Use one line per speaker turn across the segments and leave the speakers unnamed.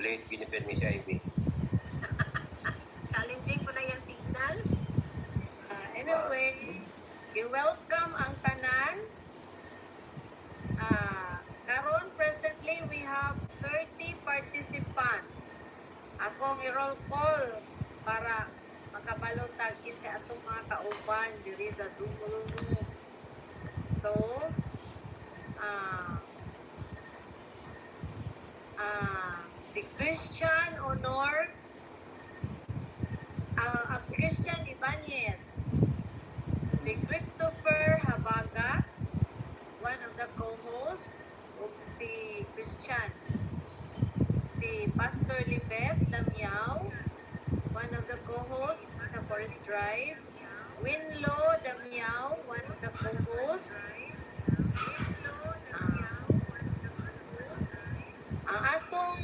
Late gini permi si Ivy.
Challenging po na yung signal.
Anyway, i-welcome ang tanan. Karon presently we have 30 participants. Akong i-roll call para makabalo tag sa atong mga kauban diri sa Zoom room. So, si Christian Honor, ang Christian Ibanez, si Christopher Habaga, one of the co-hosts, ug si Christian. Si Pastor Libet Damiao, one of the co-hosts sa Forest Drive. Winlo Damiao, one of the co-hosts. Ang atong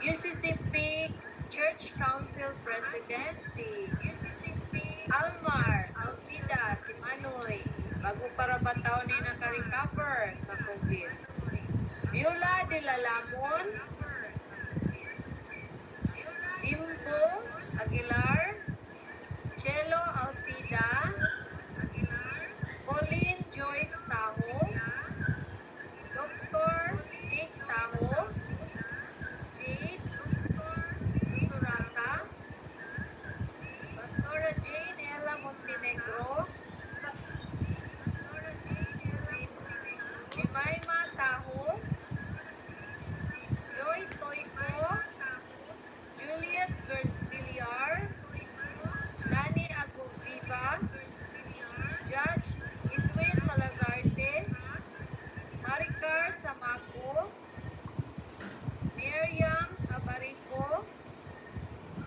UCCP Church Council President, si UCCP Almar Altida, si Manoy, bago para ba taon ni naka-recover sa COVID. Beulah de Lalamon, Bimbo Aguilar, Chelo Altida, Pauline Joyce Taho, Dr. Nick Taho, Jade Surata, Pastora Jane Ella Montenegro, Jemima Taho, Joy Toyko, Juliet Villar, Lani Aguviva, Judge Edwin Malazarte, Maricar Samaco, Miriam Abarico,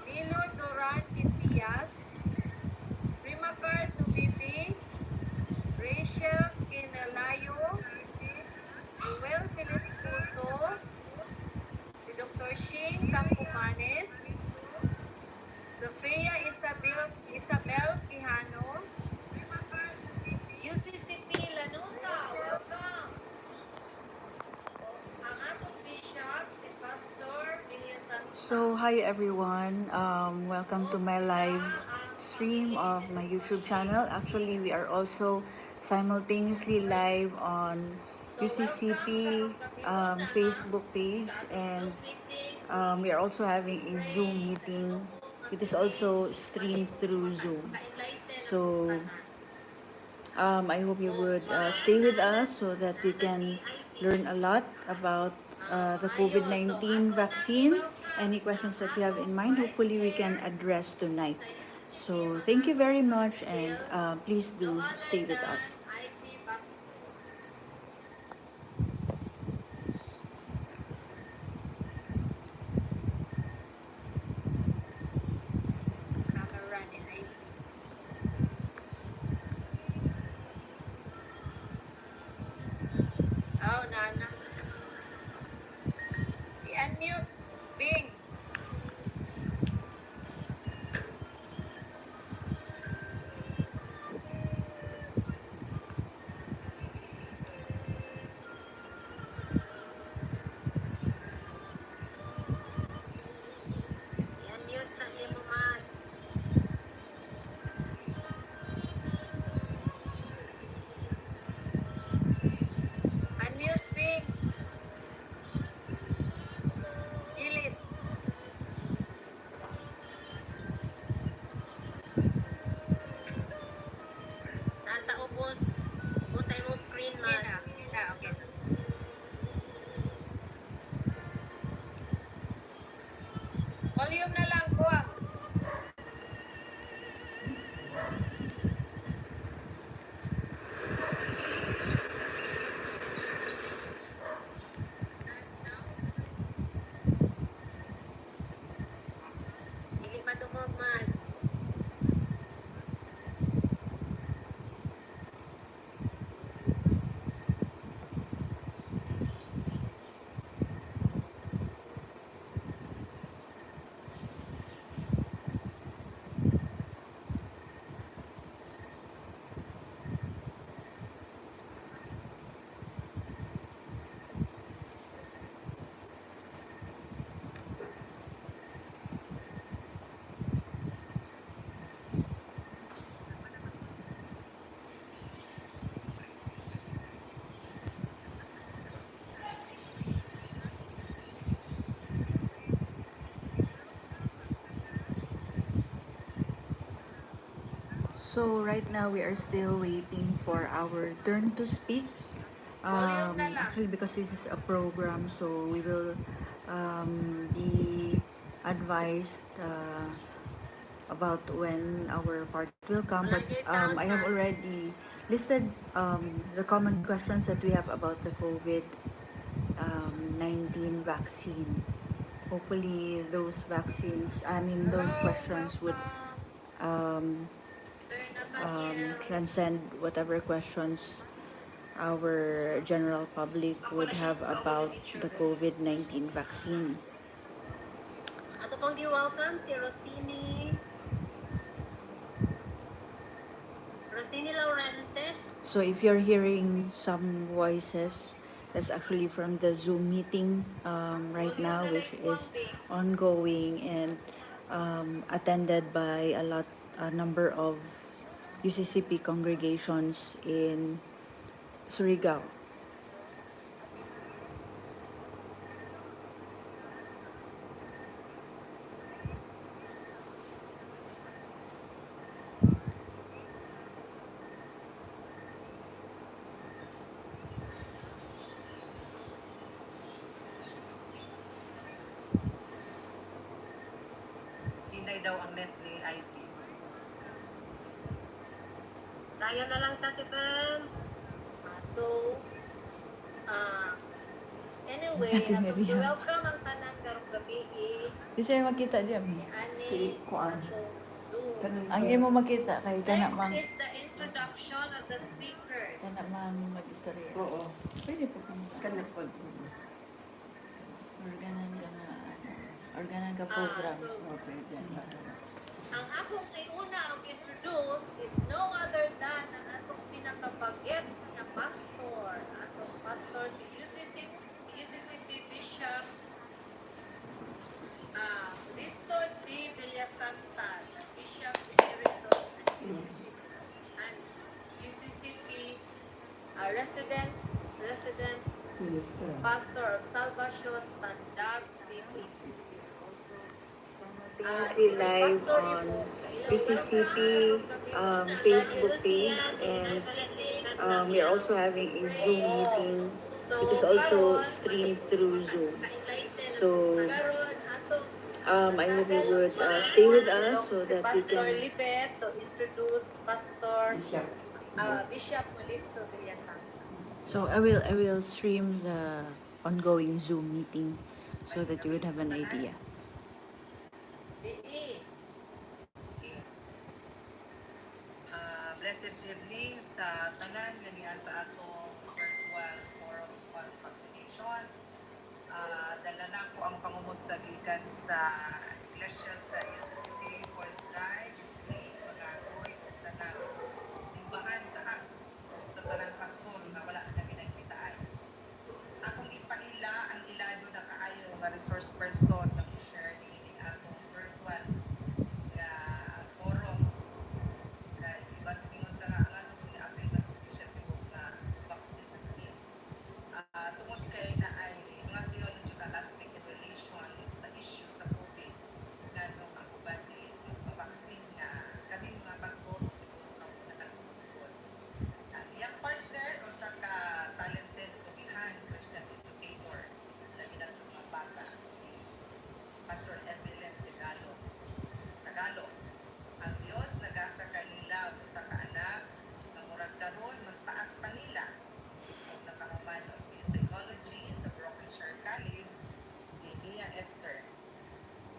Nilo Duran Isias, Primacar Subibi, Rachel Kinalayo, Noel Feliscuso, si Dr. Shane Campomanes, Sofia Isabel Quijano, UCCP Lanusa, welcome! Ang atong bishop, si Pastor Villasanta.
So, hi everyone. Welcome to my live stream of my YouTube channel. Actually, we are also simultaneously live on UCCP Facebook page, and we are also having a Zoom meeting. It is also streamed through Zoom. So, I hope you would stay with us so that we can learn a lot about the COVID-19 vaccine. Any questions that you have in mind, hopefully we can address tonight. So thank you very much, and please do stay with us.
Ivy Basco. Camera ni Ivy. Oh, nana. I-unmute. Bing.
I-unmute sa imo, Mads.
Unmute, Bing. Gilid.
Nasa ubos. Ubos sa imong screen,
Okay na.
Mads.
Okay na, okay na. Volume na lang, kuwang.
Dili pa dungog, Mads.
So right now we are still waiting for our turn to speak.
Volume na lang.
Actually, because this is a program, so we will be advised about when our part will come. But I have already listed the common questions that we have about the COVID 19 vaccine. Hopefully, those vaccines, I mean, those
Hello,
questions would
welcome. Sir Nathaniel.
Transcend whatever questions our general public would have about the COVID-19 vaccine.
Ato pong gi-welcome si Rosini. Rosini Laurente.
So if you're hearing some voices, that's actually from the Zoom meeting right now, which is ongoing and attended by a number of UCCP congregations in Surigao.
Hinay daw ang net ni IT.
Tayo na lang, Tati Pam.
So, anyway,
Ate
atong
Miriam.
gi-welcome ang tanan karong gabi.
Di sa'yo makita diyan.
Ni ani
Si Kuan.
atong Zoom.
Kanang
Ang imo makita kay kana
Next
mang
is the introduction of the speakers.
kana mang mag-istorya.
Oo.
Pwede po kang
Kana pod.
organan ka nga ano, organan ka program.
So,
Okay, then.
ang akong iuna ang introduce is no other than ang atong pinakabagets na pastor. Atong pastor si UCC, UCCP Bishop Risto D. Villasanta, the Bishop Emeritus and UCCP, and UCCP resident
Minister.
pastor of Salvation, Tandag City.
Simultaneously live on UCCP Facebook page, and we are also having a Zoom meeting. It is also streamed through Zoom. So I hope you would stay with us so
Si
that we
Pastor
can
Libet to introduce Pastor
Bishop.
Bishop Molisto Villasanta.
So I will stream the ongoing Zoom meeting so that you would have an idea.
DE.
Sige. Blessed evening sa tanan nga niya sa atong virtual forum on vaccination. Dala na ko ang pangumusta gikan sa Iglesia sa UCCP Forest Drive, Isli, Magagoy, ug tanang simbahan sa Acts ug sa tanang pastor nga wala na kami nagkitaan. Akong ipaila ang ilado na kaayo nga resource person na share niining atong virtual nga forum kay iba sa ingon ta nga ang atong gina-appeal si Bishop Tibok nga vaccine na kini. Tungod kay na ay mga theological aspect in relation sa issue sa COVID nganong ang uban dili magpa-vaccine nga kami mga pastor siguro kamo na nagtungkol. Ang iyang partner usa ka talented ug Christian educator labi na sa mga bata, si Pastor Evelyn Tagalog. Tagalog. Ang Dios nagasa kanila og usa ka anak nga murag karon mas taas pa nila ug nakahuman og psychology sa Brokenshire College, si Mia Esther.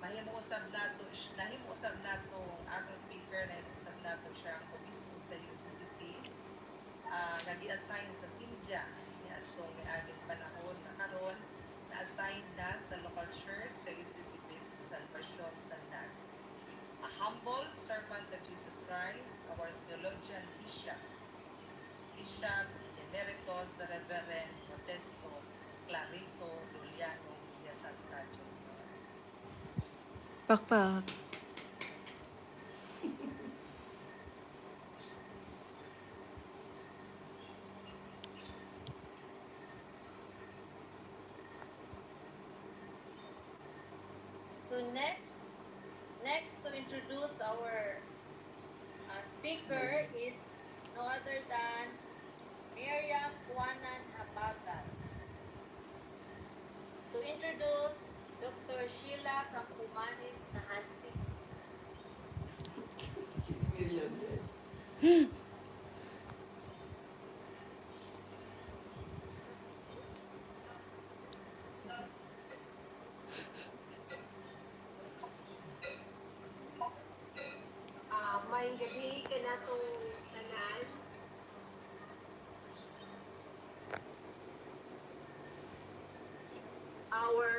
Mahimo usab nato, nahimo usab nato ang atong speaker, nahimo usab nato siya ang obispo sa UCCP nga gi-assign sa Sindia niadtong miaging panahon na karon na-assign na sa local church sa UCCP Salvacion Tandag. A humble servant of Jesus Christ, our theologian Bishop, Bishop Emeritus Reverend Modesto Clarito Juliano Villasanta Jr.
Pakpak.
So next to introduce our speaker is no other than Miriam Juanan Habagat. To introduce Dr. Sheila Campomanes Kahante.
Si Miriam yan.
Maayong gabii kanatong tanan. Our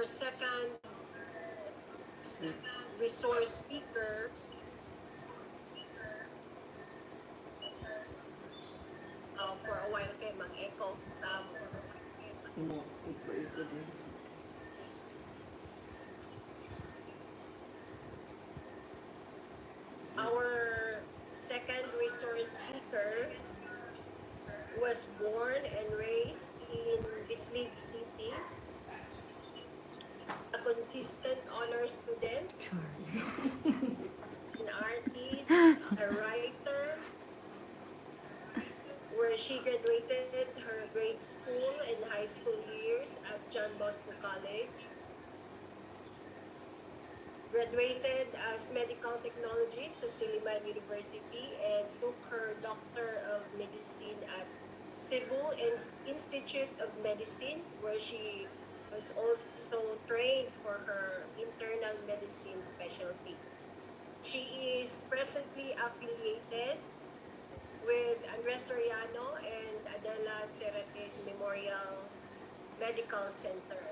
second resource speaker for a while kay mag-echo sa amo.
Mo, iba-iba din.
Our second resource speaker was born and raised in Bislig City. A consistent honor student,
Char.
an artist, a writer, where she graduated her grade school and high school years at John Bosco College. Graduated as medical technologist sa Silliman University and took her Doctor of Medicine at Cebu Institute of Medicine, where she was also trained for her internal medicine specialty. She is presently affiliated with Andres Soriano and Adela Serrate Memorial Medical Center.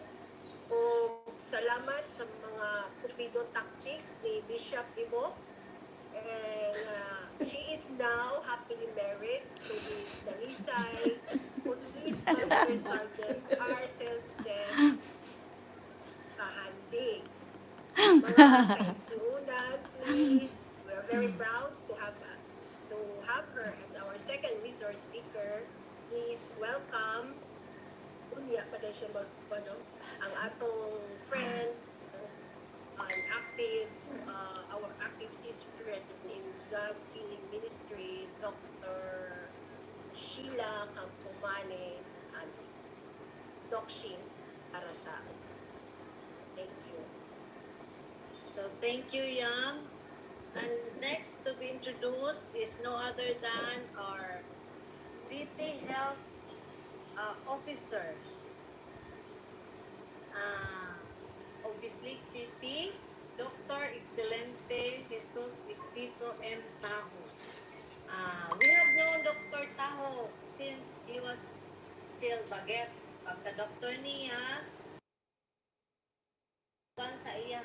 O salamat sa mga Cupido tactics ni Bishop Ibo. And she is now happily married to his Dalisay Police Master Sergeant Arcel Steph Kahandig. Mga kaigsuonan, please, we are very proud to have her as our second resource speaker. Please welcome, unya pa na siya mag, ano, ang atong friend, an active, our active sister in God's Healing Ministry, Dr. Sheila Campomanes, and Doc Shin, para sa Thank you.
So thank you, Yam. And next to be introduced is no other than our City Health Officer of Bislig City, Dr. Excelente Jesus Exito M. Taho. We have known Dr. Taho since he was still bagets. Pagka-doktor niya, uban sa iya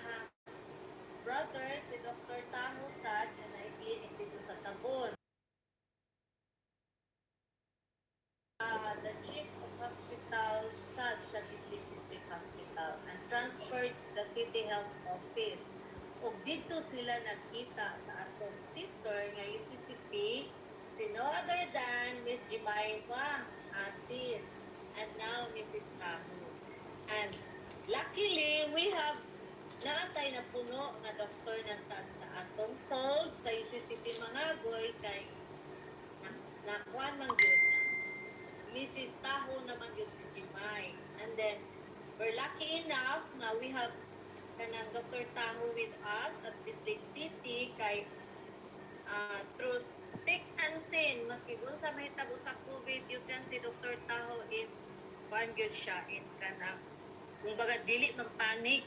brother, si Dr. Taho sad, nga na clinic dito sa Tabon. The chief of hospital sad sa Bislig District Hospital and transferred to the City Health Office. Ug dito sila nagkita sa atong sister nga UCCP, si no other than Miss Jemima Atis and now Mrs. Taho. And luckily, we have naatay na puno nga doktor na sa atong fold sa UCCP Mangagoy kay nakuan man gyud na Mrs. Taho naman gyud si Jimay. And then we're lucky enough na we have kanang Dr. Taho with us at Bislig City kay through thick and thin, maski unsa mahitabo sa COVID, you can see Dr. Taho in kuan gyud siya, in kanang kumbaga dili man panic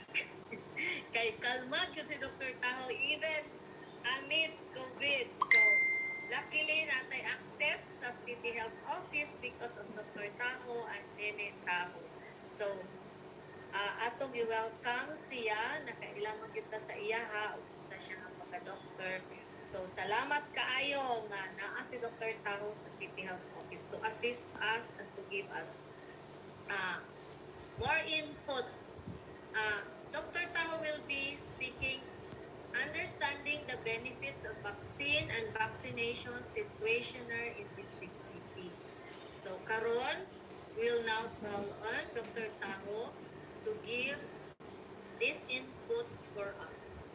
kay kalma gyud si Dr. Taho even amidst COVID. So luckily natay access sa City Health Office because of Dr. Taho and Nene Taho. So atong i-welcome siya, nakailang man kita sa iyaha ug sa siya nga pagka-doctor. So salamat kaayo nga naa si Dr. Taho sa City Health Office to assist us and to give us more inputs. Dr. Taho will be speaking "Understanding the Benefits of Vaccine and Vaccination Situationer in Bislig City." So karon, we'll now call on Dr. Taho to give these inputs for us.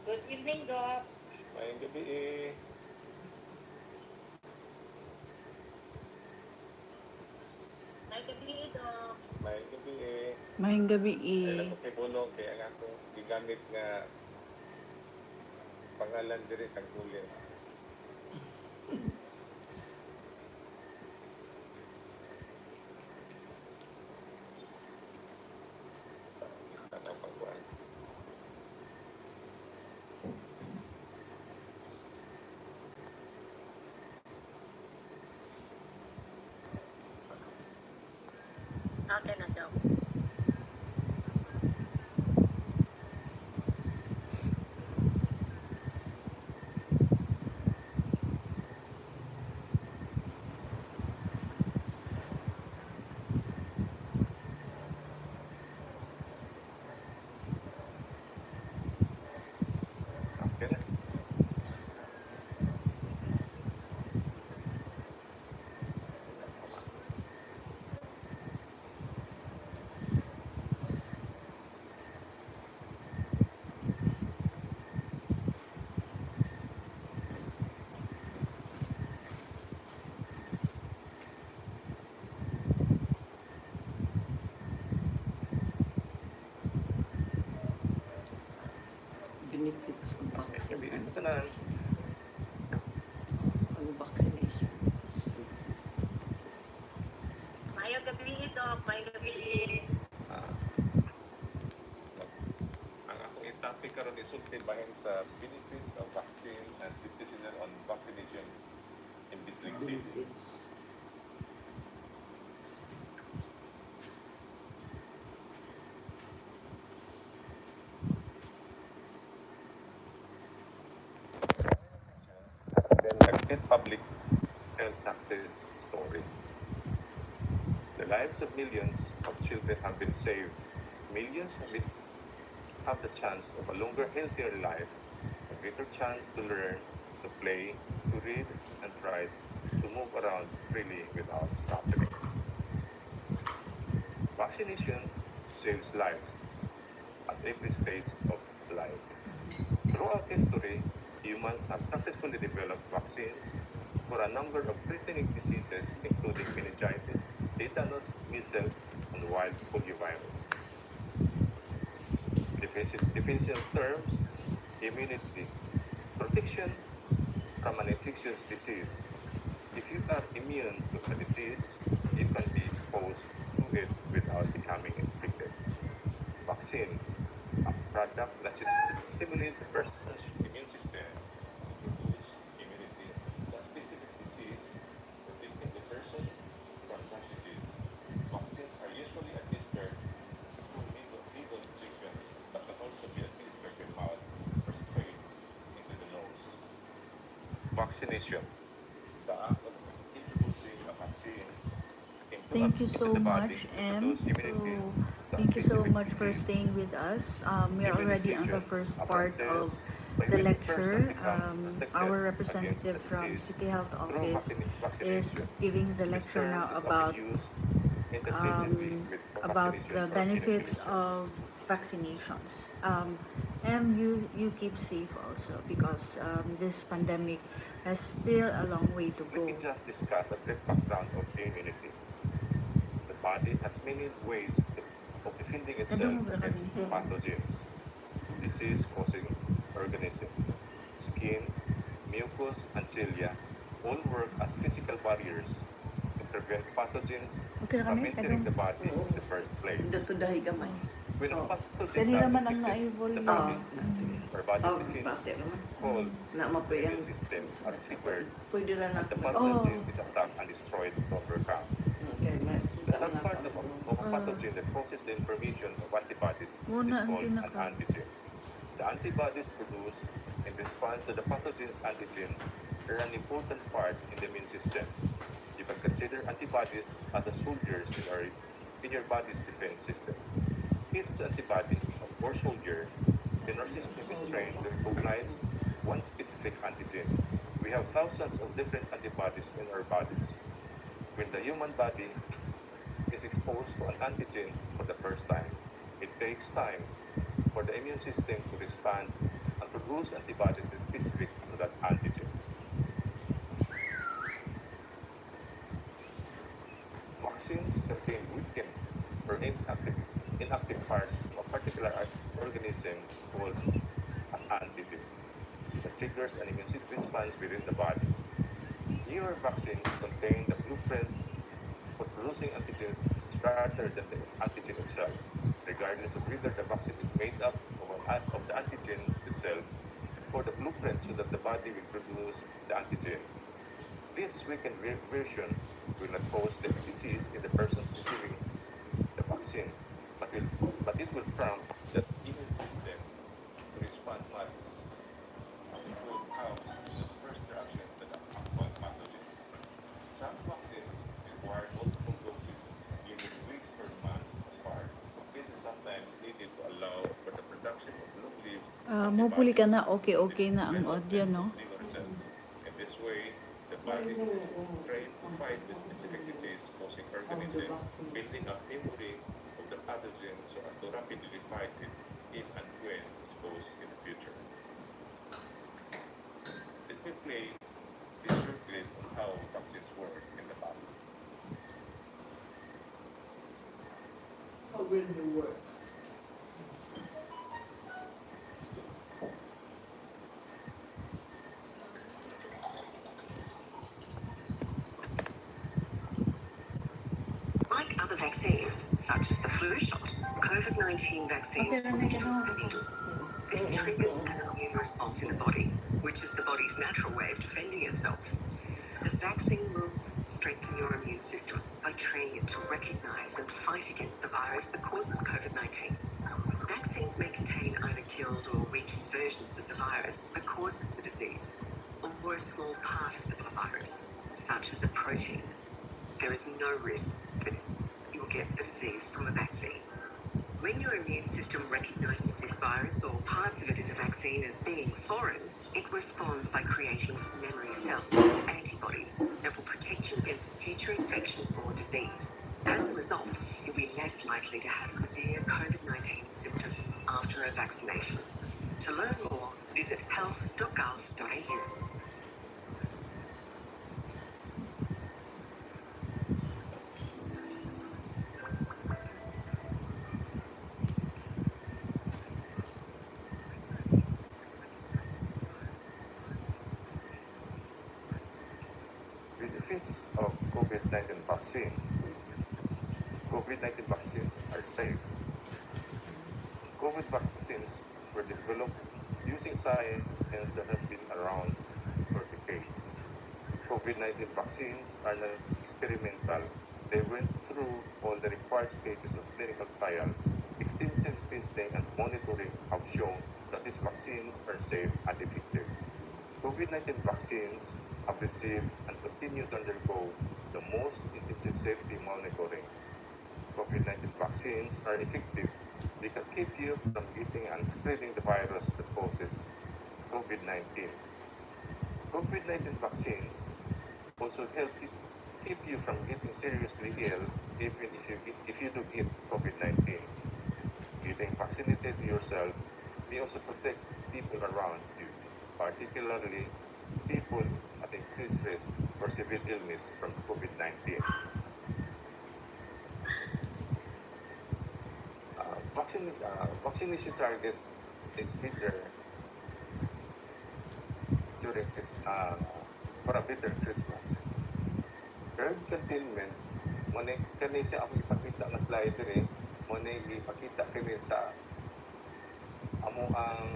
Good evening, Doc.
Maayong gabi eh.
Maayong gabi, Doc.
Maayong gabi eh.
Maayong gabi
Kaya
eh.
lang ko kay Bulong, kaya nga akong gigamit nga pangalan diri tagulin. Tanaw pagkuhan.
Okay na, Doc.
Okay na.
Benefits of vaccine.
Gabi sa tanan.
Ang vaccination.
Maayong gabi, Doc. Maayong gabi.
Ah. Ang akong i-topic karon isulti bahin sa benefits of vaccine and citizen on vaccination in Bislig City.
Benefits.
Then a public health success story. The lives of millions of children have been saved. Millions have the chance of a longer, healthier life, a greater chance to learn, to play, to read and write, to move around freely without suffering. Vaccination saves lives at every stage of life. Throughout history, humans have successfully developed vaccines for a number of threatening diseases, including meningitis, tetanus, measles, and wild poliovirus. Definition of terms: immunity, protection from an infectious disease. If you are immune to a disease, you can be exposed to it without becoming infected. Vaccine, a product that stimulates a person's immune system to produce immunity to a specific disease, protecting the person from that disease. Vaccines are usually administered through needle injections, but can also be administered by mouth or straight into the nose. Vaccination, the act of introducing a vaccine into,
Thank you
into
so
the body
much,
to
Em.
produce immunity
So,
to a
thank you so
specific
much for
disease.
staying with us. We are already on the
Immunization,
first
a
part of
process by
the
which a person
lecture.
becomes protected
Our
against
representative
the
from
disease
City Health
through
Office is
vaccination.
giving the
This
lecture
term
now
is often used interchangeably with
about
vaccination
the
or
benefits
inoculation.
of vaccinations. Em, you keep safe also because this pandemic has still a long way to
Let
go.
me just discuss a brief background of immunity. The body has many ways of defending itself
Kadungog ra
against
kami.
pathogens, disease-causing organisms. Skin, mucus, and cilia all work as physical barriers to prevent pathogens
Okay ra
from
kami?
entering
Kadung
the body
Oo.
in the first place.
Dato dahi gamay.
When a
Oo.
pathogen
Kanila
has
man ang
infected
naay
the
volume.
body,
Ah, na, sige.
our body's
Oh,
defense
bate naman.
called
Na mapoy ang
immune system are triggered
Pwede ra na
and the
ako.
pathogen is attacked and destroyed to overcome.
Okay, ma.
The subpart of a pathogen that causes the information of antibodies
Muna
is
ang
called an
pinaka-
antigen. The antibodies produced in response to the pathogen's antigen are an important part in the immune system. You can consider antibodies as the soldiers in your body's defense system. Each antibody or soldier in our system is trained to recognize one specific antigen. We have thousands of different antibodies in our bodies. When the human body is exposed to an antigen for the first time, it takes time for the immune system to respond and and produce antibodies specific to that antigen. Vaccines contain weakened or inactive parts of a particular organism called as antigen that triggers an immune response within the body. Newer vaccines contain the blueprint for producing antigens rather than the antigen itself, regardless of whether the vaccine is made up of the antigen itself or the blueprint so that the body will produce the antigen. This weakened version will not cause the disease in the persons receiving the vaccine, but it will prompt the immune system to respond much as a food house in its first reaction to the actual pathogen. Some vaccines require multiple doses given weeks or months apart. This is sometimes needed to allow for the production of long-lived
Ah, mopuli ka
antibodies
na, okay na ang
development
audio, no?
of liver cells. In this way, the body is trained to fight the specific disease-causing organism,
vaccines.
building up memory of the pathogen so as to rapidly fight it if and when exposed in the future. Let me play this short clip on how vaccines work in the body.
How will they work?
Like other vaccines, such as the flu shot, COVID-19 vaccines
Okay,
will
make it
through the needle. This triggers an immune response in the body, which is the body's natural way of defending itself. The vaccine will strengthen your immune system by training it to recognize and fight against the virus that causes COVID-19. Vaccines may contain either killed or weakened versions of the virus that causes the disease, or a small part of the virus, such as a protein. There is no risk that you will get the disease from a vaccine. When your immune system recognizes this virus or parts of it in the vaccine as being foreign, it responds by creating memory cells and antibodies that will protect you against future infection or disease. As a result, you'll be less likely to have severe COVID-19 symptoms after a vaccination. To learn more, visit health.gov.au.
Benefits of COVID-19 vaccines. COVID-19 vaccines are safe. COVID vaccines were developed using science that has been around for decades. COVID-19 vaccines are not experimental. They went through all the required stages of clinical trials. Extensive testing and monitoring have shown that these vaccines are safe and effective. COVID-19 vaccines have received and continue to undergo the most intensive safety monitoring. COVID-19 vaccines are effective. They can keep you from getting and spreading the virus that causes COVID-19. COVID-19 vaccines also help you, keep you from getting seriously ill even if you do get COVID-19. Getting vaccinated yourself may also protect people around you, particularly people at increased risk for severe illness from COVID-19. Vaccination targets is better during this, for a better Christmas. Herd containment, mao na kani siya ako ipakita nga slide diri, mao na ipakita kini sa amo ang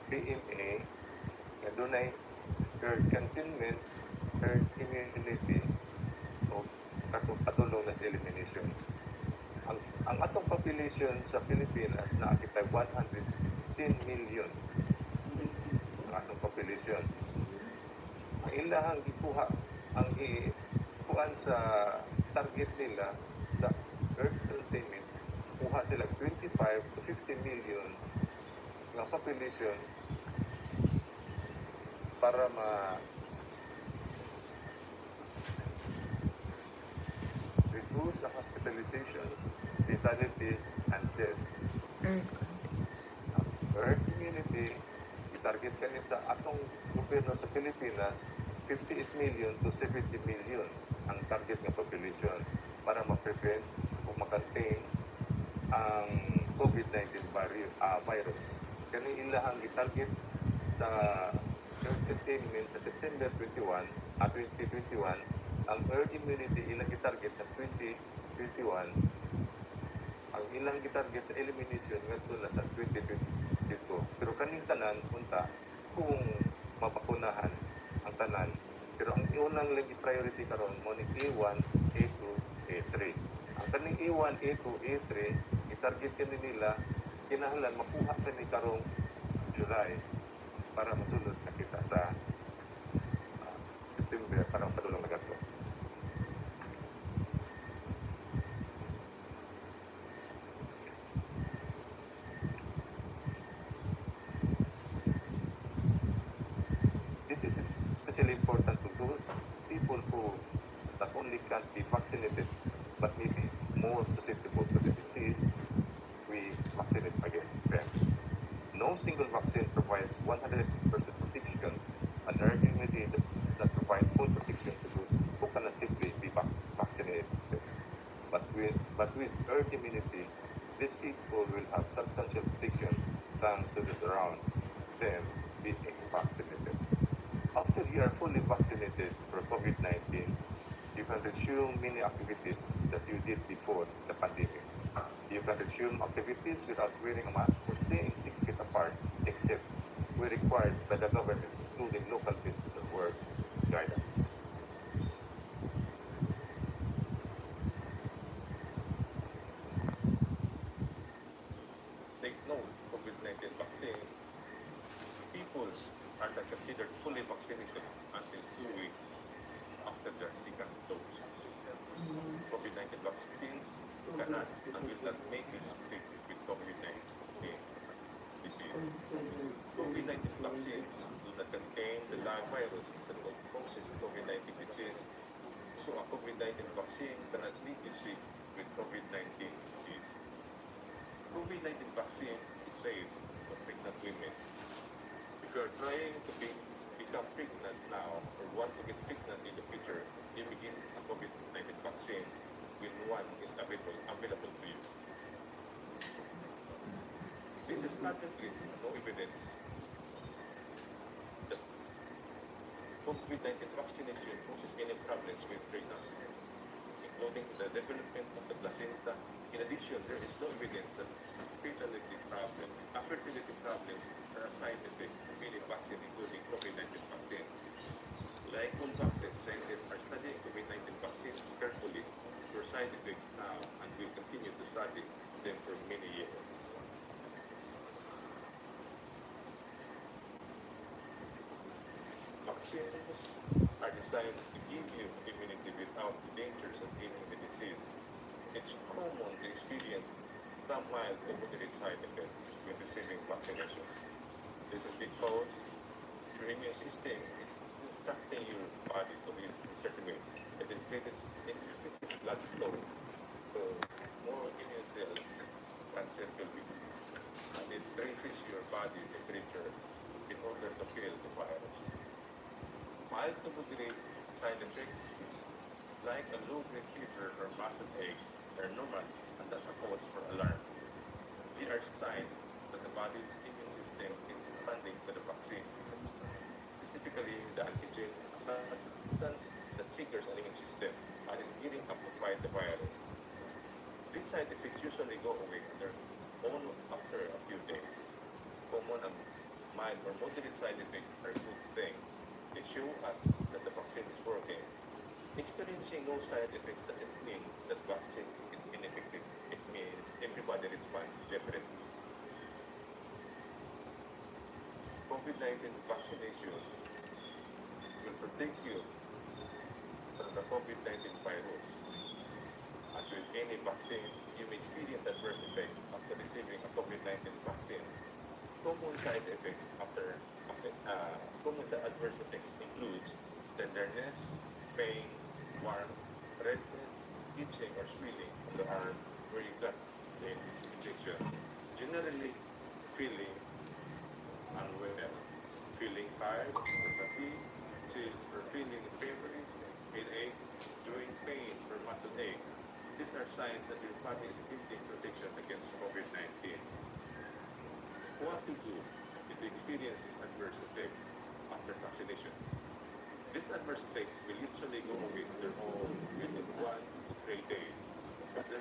PMA nga dunay herd containment, herd immunity o katulong na sa elimination. Ang atong population sa Pilipinas naa kitay 110 million ang atong population. Ang ilahang gikuha, ang ikuan sa target nila sa herd containment, kuha sila 25 to 50 million nga population para ma reduce the hospitalizations, fatality, and deaths.
Herd containment.
Herd immunity. Target kani sa atong gobyerno sa Pilipinas, 58 million to 70 million ang target nga population para ma-prevent o ma-contain ang COVID-19 virus. Kani ilahang gitarget sa herd containment sa September 21 at 2021, ang herd immunity ilang gitarget sa 2021, ang ilang gitarget sa elimination ngadto na sa 2022. Pero kaning tanan unta kung mabakunahan ang tanan. Pero ang unang lang priority karon mo ni A1, A2, A3. Ang kaning A1, A2, A3 gitarget kani nila, kinahanglan makuha kani karong July para mosulod na kita sa September para padulong na kadto. This is especially important to those people who not only can't be vaccinated, but may be more susceptible to the disease we vaccinate against them. No single vaccine provides 100% protection, and herd immunity does not provide full protection to those who cannot safely be vaccinated. But with herd immunity, these people will have substantial protection thanks to those around them being vaccinated. After you are fully vaccinated for COVID-19, you can resume many activities that you did before the pandemic. You can resume activities without wearing a mask or staying 6 feet apart, except where required by the government, including local business and work guidance. Take note, COVID-19 vaccine, people are not considered fully vaccinated until 2 weeks after their second dose. COVID-19 vaccines cannot and will not make you sick with COVID-19 disease. COVID-19 vaccines do not contain the live virus that causes COVID-19 disease, so a COVID-19 vaccine cannot make you sick with COVID-19 disease. COVID-19 vaccine is safe for pregnant women. If you are trying to become pregnant now or want to get pregnant in the future, you may get a COVID-19 vaccine when one is available to you. This is currently no evidence that COVID-19 vaccination causes any problems with pregnancy, including the development of the placenta. In addition, there is no evidence that fertility problems are a side effect of any vaccine, including COVID-19 vaccines. Like all vaccines, scientists are studying COVID-19 vaccines carefully for side effects now and will continue to study them for many years. Vaccines are designed to give you immunity without the dangers of getting the disease. It's common to experience some mild to moderate side effects when receiving vaccinations. This is because your immune system is instructing your body to live in certain ways. It increases blood flow, so more immune cells can circulate, and it raises your body temperature in order to kill the virus. Mild to moderate side effects like a low-grade fever or muscle aches are normal and not a cause for alarm. They are signs that the body's immune system is responding to the vaccine, specifically the antigen, a substance that triggers an immune system and is gearing up to fight the virus. These side effects usually go away on their own after a few days. Common and mild or moderate side effects are a good thing. They show us that the vaccine is working. Experiencing no side effects doesn't mean that vaccine is ineffective. It means everybody responds differently. COVID-19 vaccination will protect you from the COVID-19 virus. As with any vaccine, you may experience adverse effects after receiving a COVID-19 vaccine. Common side effects after common adverse effects includes tenderness, pain, warmth, redness, itching or swelling on the arm where you got the injection, generally feeling unwell. Feeling tired or fatigued, chills or feeling feverish, headache, joint pain, or muscle ache. These are signs that your body is building protection against COVID-19. What to do if you experience this adverse effect after vaccination? These adverse effects will usually go away on their own within 1 to 3 days. But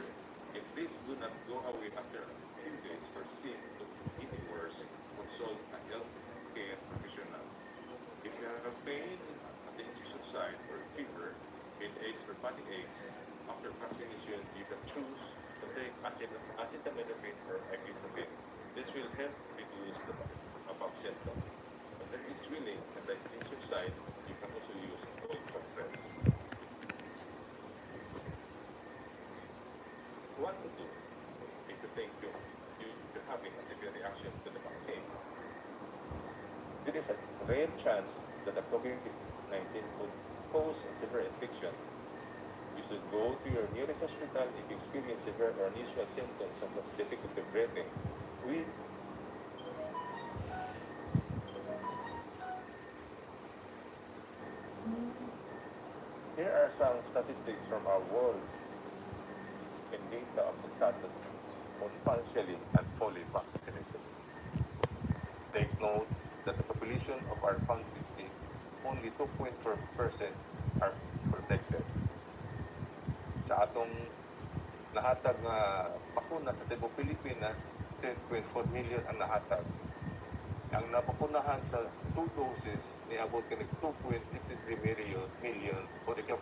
if these do not go away after a few days or seem to be getting worse, consult a healthcare professional. If you have pain at the injection site or fever, headaches or body aches after vaccination, you can choose to take acetaminophen or ibuprofen. This will help reduce the above symptoms. If there is swelling at the injection site, you can also use cold compress. What to do if you think you're having a severe reaction to the vaccine? There is a rare chance that the COVID-19 could cause a severe infection. You should go to your nearest hospital if you experience severe or unusual symptoms such as difficulty breathing. We Here are some statistics from our world and data of the status on partially and fully vaccinated. Take note that the population of our country, only 2.4% are protected. Sa atong nahatag nga bakuna sa tibuok Pilipinas, 10.4 million ang nahatag. Ang nabakunahan sa two doses niabot kini 2.53 million o ikaw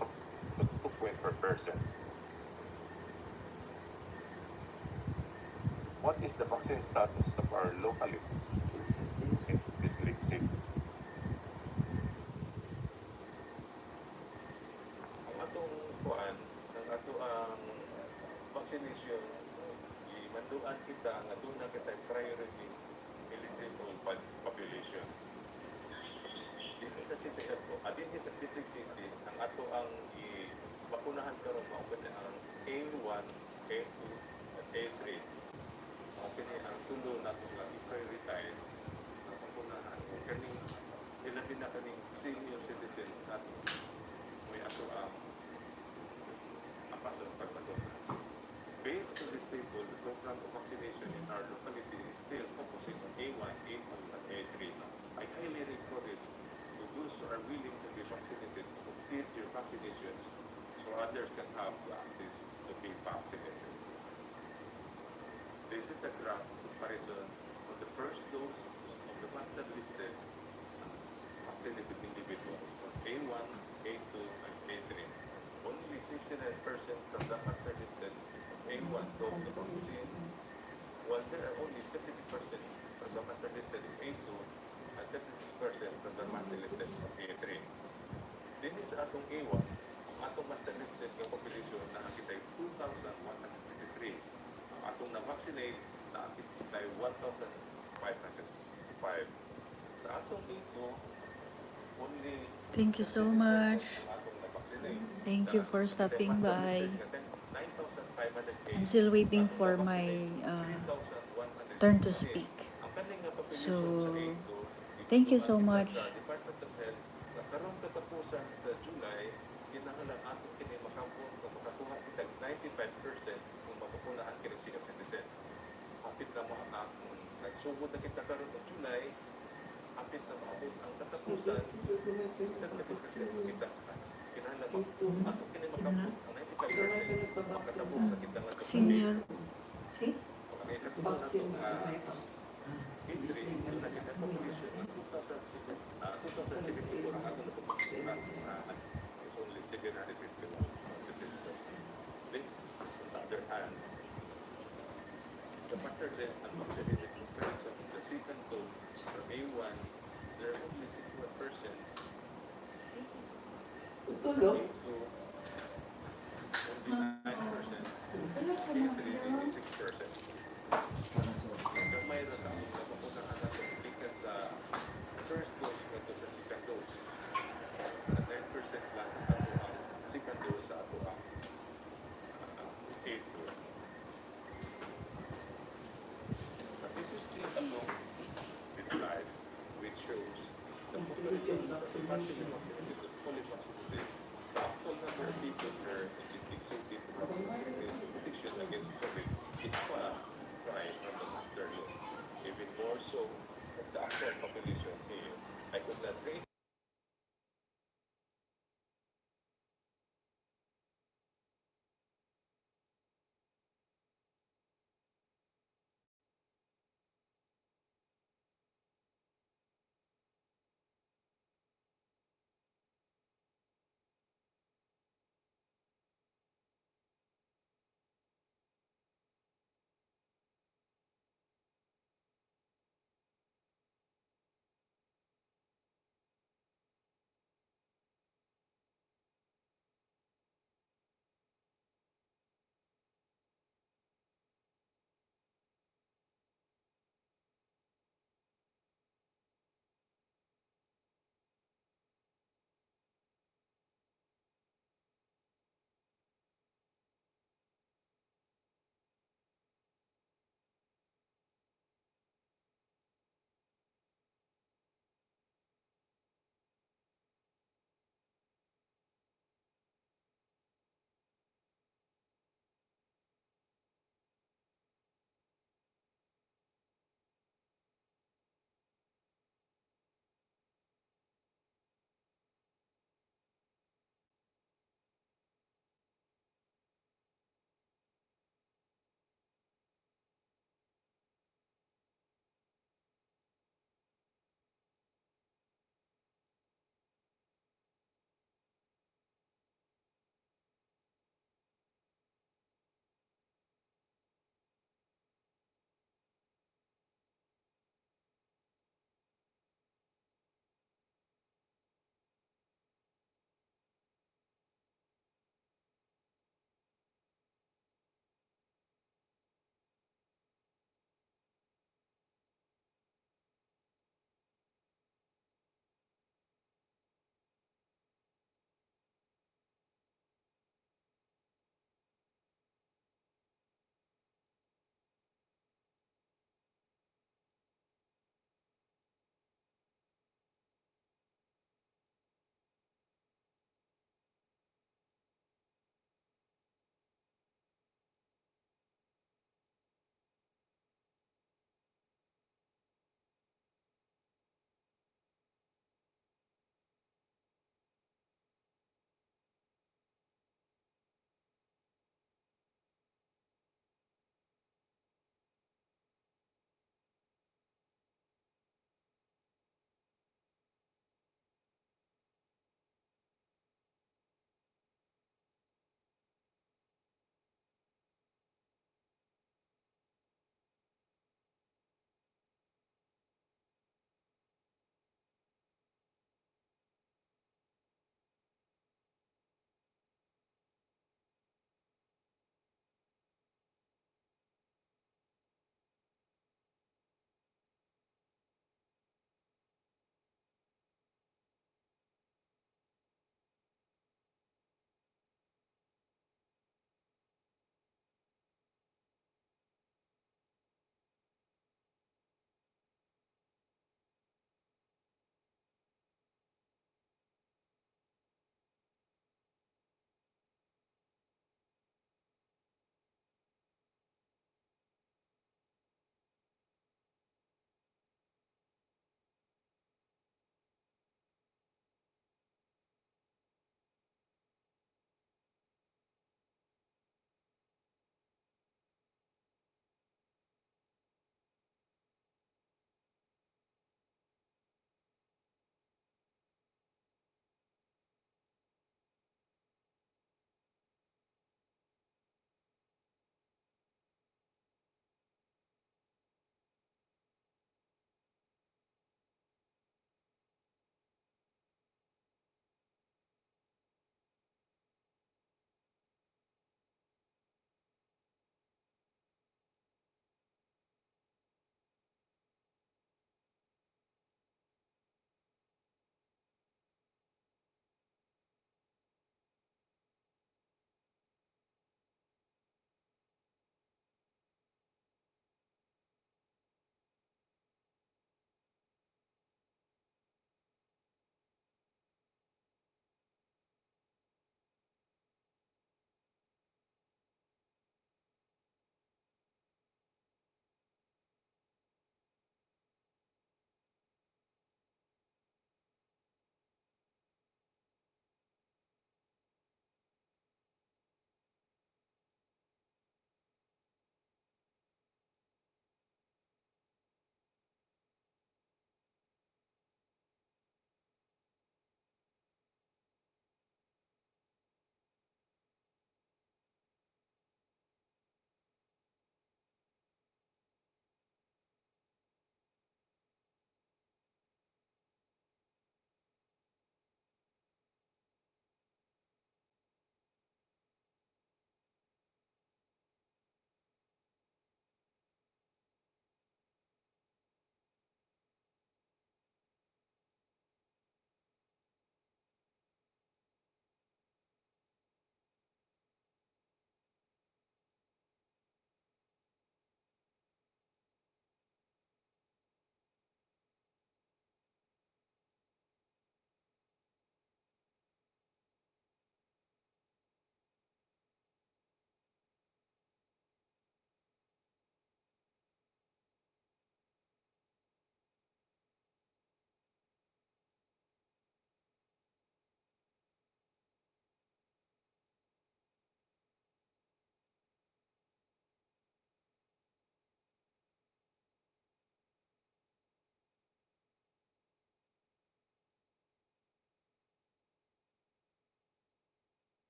2.4%. What is the vaccine status of our locality in Bislig City? Ang atong kuan, ang ato ang vaccination, imanduan kita nga duna kita priority eligible population. Dito sa City Health ko, dito sa District City, ang ato ang i-bakunahan karon mao kini ang A1, A2, at A3. Mao kini ang tulo nato nga i-prioritize ang bakunahan. Kung kaning ilabi na kaning senior citizens nato may ato ang apason pagbakuna. Based on this table, the program of vaccination in our locality is still focusing on A1, A2, and A3. I highly encourage to those who are willing to be vaccinated to complete your vaccinations so others can have the access to be vaccinated. This is a graph comparison of the first dose of the master listed vaccinated individuals for A1, A2, and A3. Only 69% from the master listed of A1 took the vaccine, while there are only 32% from the master listed of A2 and 36% from the master listed of A3. Din sa atong A1, ang atong master listed nga population naa kitay 2,153. Ang atong na-vaccinate naa kitay 1,505. Sa atong A2, only
Thank you so much.
ang atong na-vaccinate.
Thank you for stopping by.
9,508.
I'm still waiting for my turn to speak.
Ang kaning nga population
So,
sa A2,
thank you so much.
sa Department of Health na karong katapusan sa July, kinahanglan ato kini makabot o makakuha kita 95% kung mabakunahan kini senior citizen. Hapit na mo ang nagsugod na kita karon og July, hapit na maabot ang katapusan, 70% kita. Kinahanglan ato kini makabot ang 95%, makatabok na kita nga
Senior.
See?
Ang ikatulo nato
Vaccine.
nga A3, duna kita population ng 2074 ang atong napabakunahan is only 751 participants. This, on the other hand, the master list and vaccinated comparison of the second dose for A1, there are only 61%.
Tulog.
A2, only 9%. A3, 86%. Gamay ra ta ang nabakunahan nato gikan sa first dose ngadto sa second dose. Na 9% lang ang ato ang second dose sa ato ang A2. But this is the along this slide which shows Partially vaccinated to fully vaccinated, the actual number of people here exuding protection against COVID is far cry from the master law. Even more so of the actual population here. I could not rate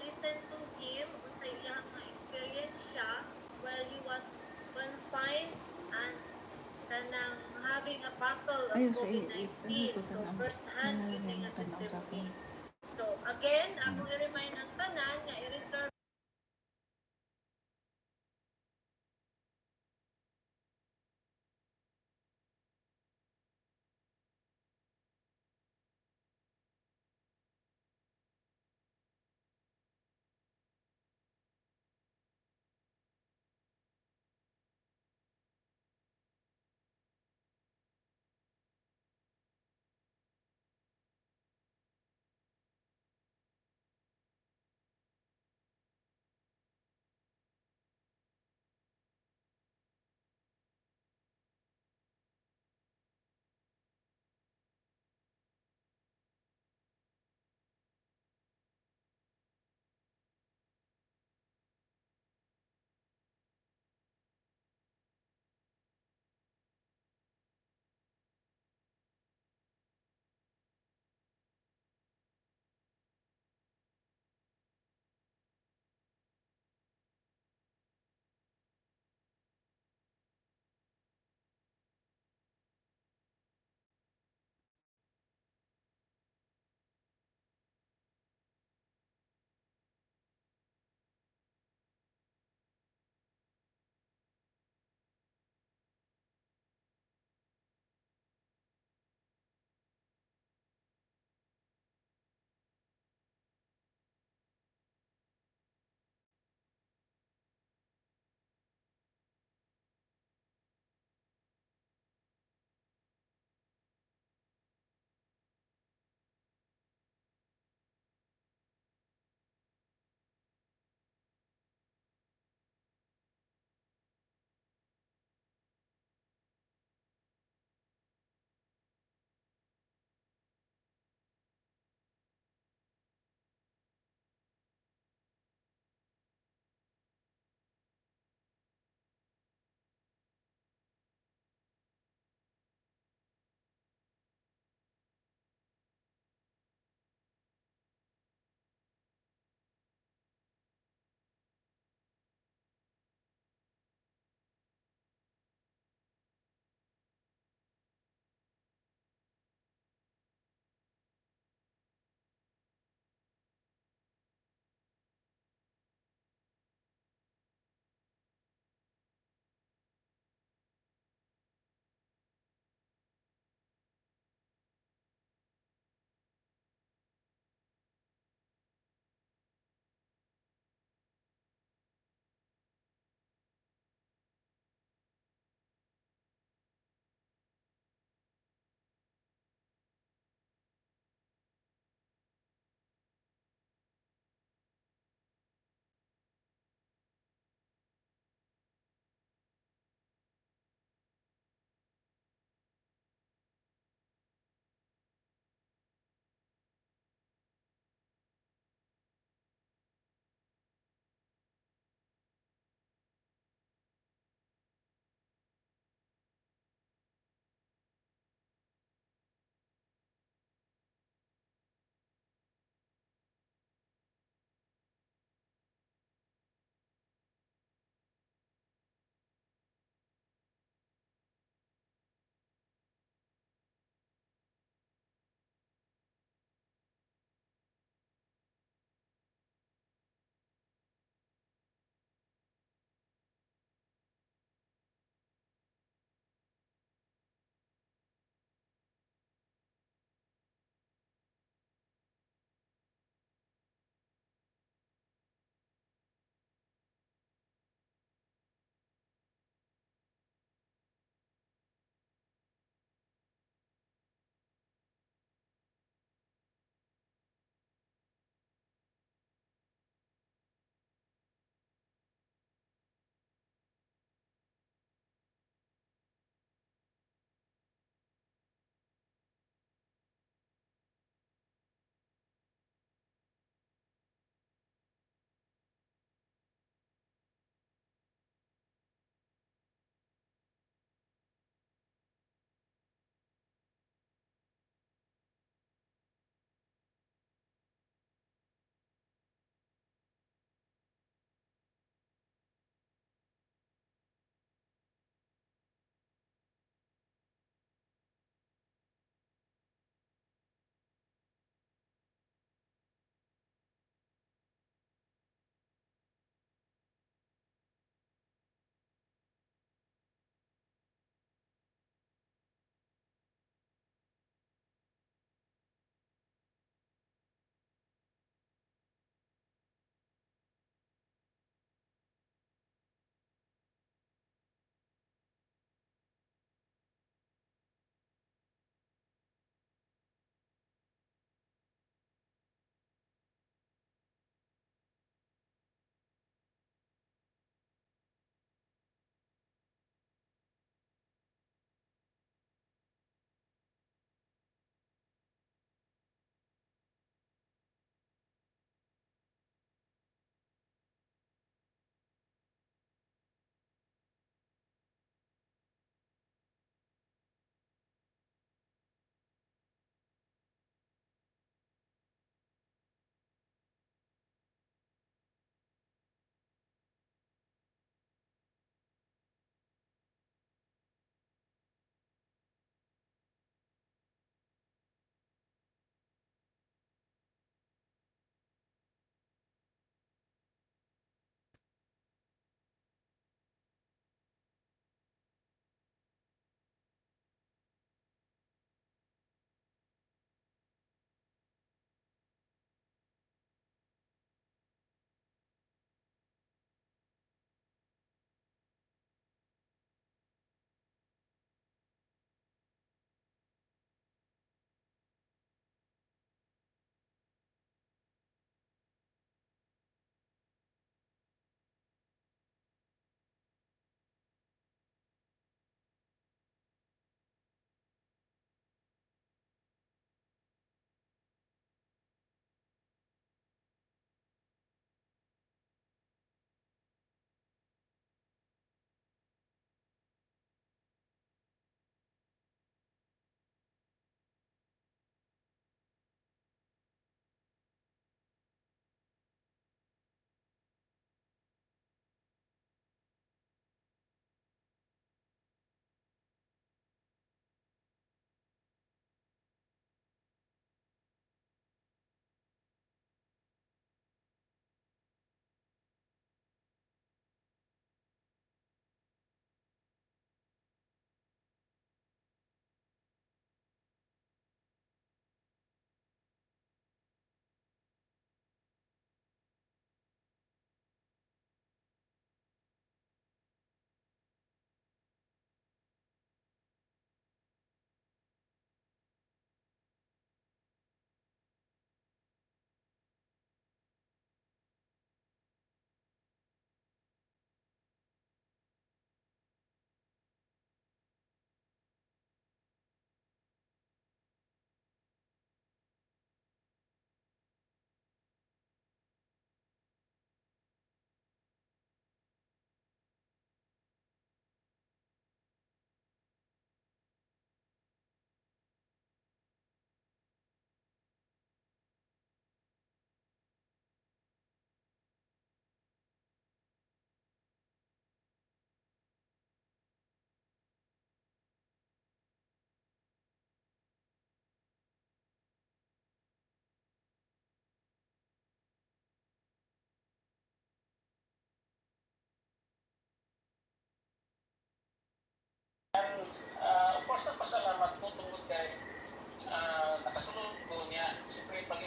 Listen to him unsa iyang mga experience siya while he was confined and kanang having a battle of
Ayun, sa
COVID-19. So first hand yun nga
tanaw sa
testimony.
akong.
So again, akong i-remind ang tanan nga i-reserve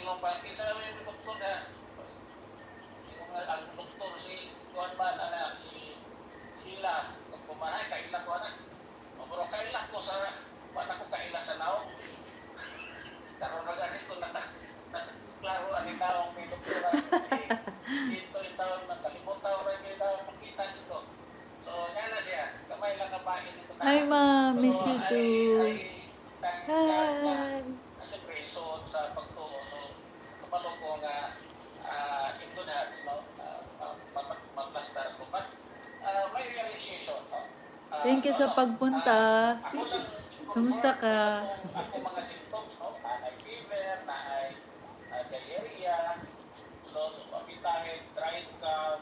Ingon pa, kinsa may doktor na, ingon nga, ang doktor si Juan ba, ana, si sila, kung kumahay, kaila ko ana. O, pero kaila ko sa, wala ko kaila sa naong. Karon ra gani ko naka, nakaklaro ang naong may doktora si dito yung taon nakalimutan ra yung taon makita sito. So, nga na siya, kamay lang kabain ito
Hi,
tanan.
ma'am.
Pero
Miss you
I
too.
I thank God na
Hi.
na siyempre so sa pagtuo, so kabalo ko nga in good hands, no, maplastar ko, but may realization, no.
Thank you
No
sa
no
pagpunta.
Ako lang
Kumusta
i-confirm
ka?
sa kung ako mga symptoms, no, naay fever, naay diarrhea, loss of appetite, dry cough,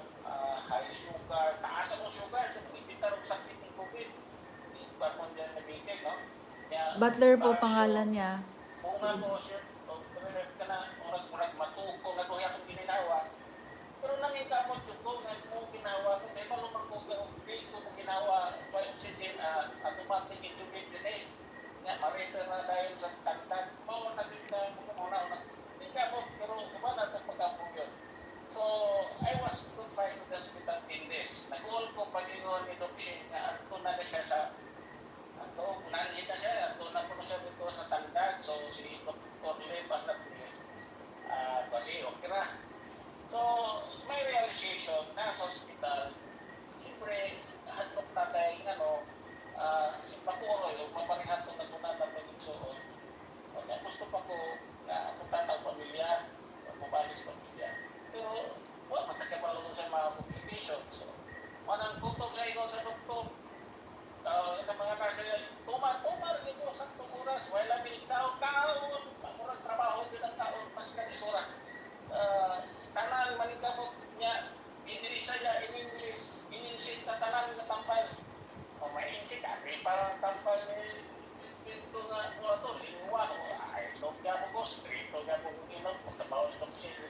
high sugar, taas akong sugar, so ibitar og sakit ng COVID pa mo dyan nabigay, no. Kaya,
Butler po
partial
pangalan niya.
bunga ko sir, o ka na murag murag matuko na duha akong gininawa. Pero nangikamot jud ko nga mo ginawa ko kay maluman ko kay og ko mo ginawa by oxygen, automatic intubate din eh. Nga ma-refer na dahil sa tagtag. Mao na gid na mo na una. Ningkamot pero uban na itong pagkampong yun. So, I was confined to the hospital 10 days. Nag-all ko pag-ingon ni Doc Shane nga adto na na siya sa ato, nanhit na siya, ato na po na siya dito sa Tandag. So, si Dr. Leba na kasi okay ra. So, may realization na sa hospital, siyempre, hadlok na kay, ano, si Pakuroy, o mapanihat ko na guna na pag-igsuon. Kaya gusto pa ko nga akong tanaw pamilya, mabalis pamilya. Pero, wala man takabalo sa mga complications. So, manang kutob sa ingon sa doktor, ng mga nasa tumar, tumar, di ko sa oras, wala mi ikaw, kaon, murag trabaho din ang kaon, mas kanisura. Tanan, manikamot niya, inilisa niya, in English, ininsit na tanan nga tampal. O may insit, ate, parang tampal ni dito nga, wala to, lingwa, o ay, log mo ko, strito nga mo kung inog, pagkabaw ni Doc Shane.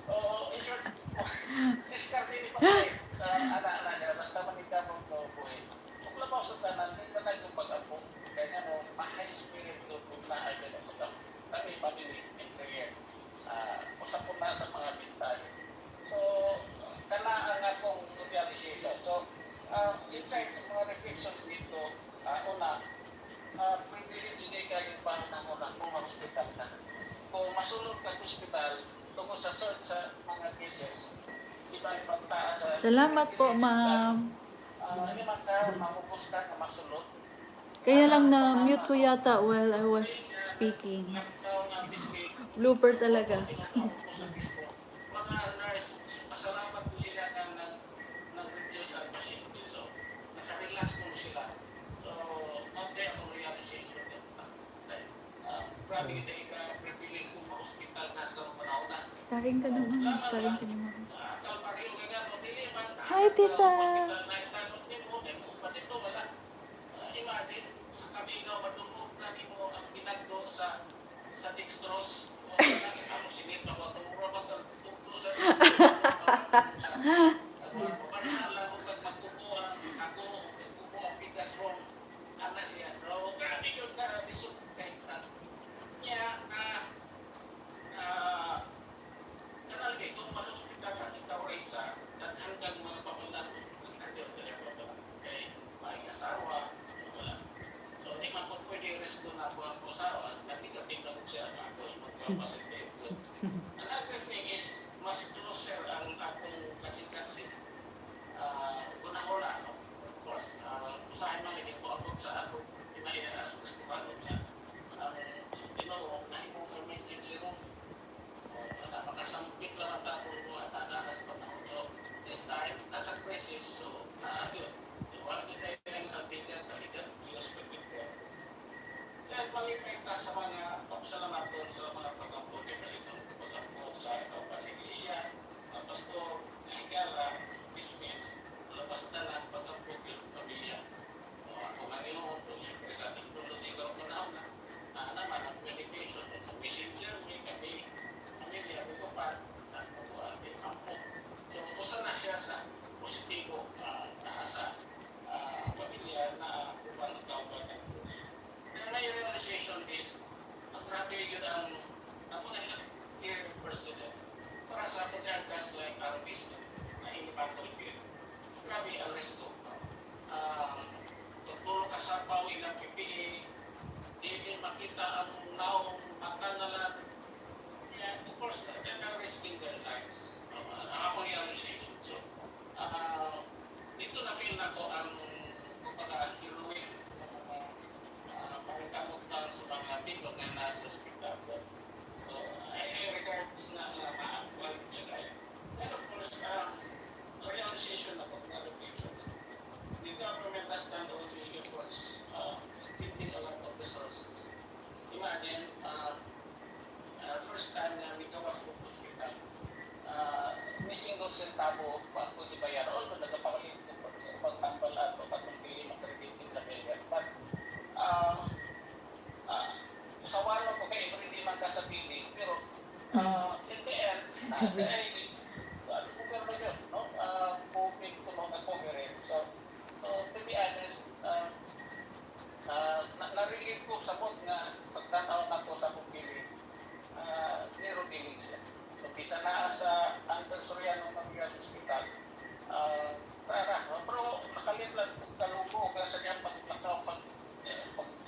O, in short, diskarte ni Papa, ana, ana siya, basta manikamot no, buhi. Kung labaw sa tanan, di na tayo pag-apo. Kaya nga no, ma-high spirit ko kung na ay gano'n pag-apo. Kami, family, in prayer. Usap ko na sa mga bintay. So, kana ang akong realization. So, insight sa mga reflections dito, una, pwede sige kayo panahon na kung hospital ka. Kung masulod ka sa hospital, tungkol sa search sa mga cases, iba-ibang taas sa
Salamat po,
cases,
ma'am.
Hindi man ka, mangubos ka nga masulod.
Kaya lang na-mute ko yata while I was speaking.
Lockdown nga biscuit,
Blooper talaga.
mga nurse, pasalamat po sila nga nag-reduce ang pasyente. So, nasa-relax po sila. So, okay akong realization. Grabe kita ka privilege kung ma-hospital na sa panahon na.
Starring ka naman. Starring ka naman.
Pareho ka nga, no, dili man,
Hi, tita.
hospital na itanong nimo, may mo dito, wala. Imagine, sa kami ikaw, madungog na nimo ang ginagdo sa dextrose. O, ano, sinit na ba? Tumuro ba tugto sa dextrose? Panahala ko kag magkupo ang ako, magkupo ang bigas ron. Ana siya, bro, grabe yun ka, lisod kahit na. Niya, na, kanal kay kung ma-hospital ka, ikaw Raisa, daghan kang mga pamilya, daghan yun, daghan wala. Kay, may asawa, wala. So, di man po pwede risk na ako ang asawa, nagbigating na po siya, ako yung magpapasitin. So, another thing is, mas closer ang RBC na in the battlefield. Grabe ang resto. Tuturo ka sa ilang PPE, di din makita ang naong, mata na lang. Yeah, of course, they are risking their lives. No? Ako realization. So, dito na feel na ko ang kumbaga heroic ng mga pangkamot lang sa mga people na nasa hospital. So I regards na ma-actual siya kaya. And of course, realization ako ng allocations. The government has done all the efforts, spending a lot of resources. Imagine, first time na migawas ko hospital, missing daw sentabo pa ako di bayar. Although nagapangalit ko pagtambal ato katong dili makredit sa PhilHealth. But sa walo ko kay everyday man ka sa billing, pero in the end, ay, gobyerno yun, no? Hoping to mga coverage. So to be honest, na-relieve ko sa bot nga pagtanaw na ko sa akong billing, zero billing siya. So, bisa na sa Under Soriano Memorial Hospital, tara, no? Pero nakalit lang kung kalubo, kaya sa diyang paglakaw, pag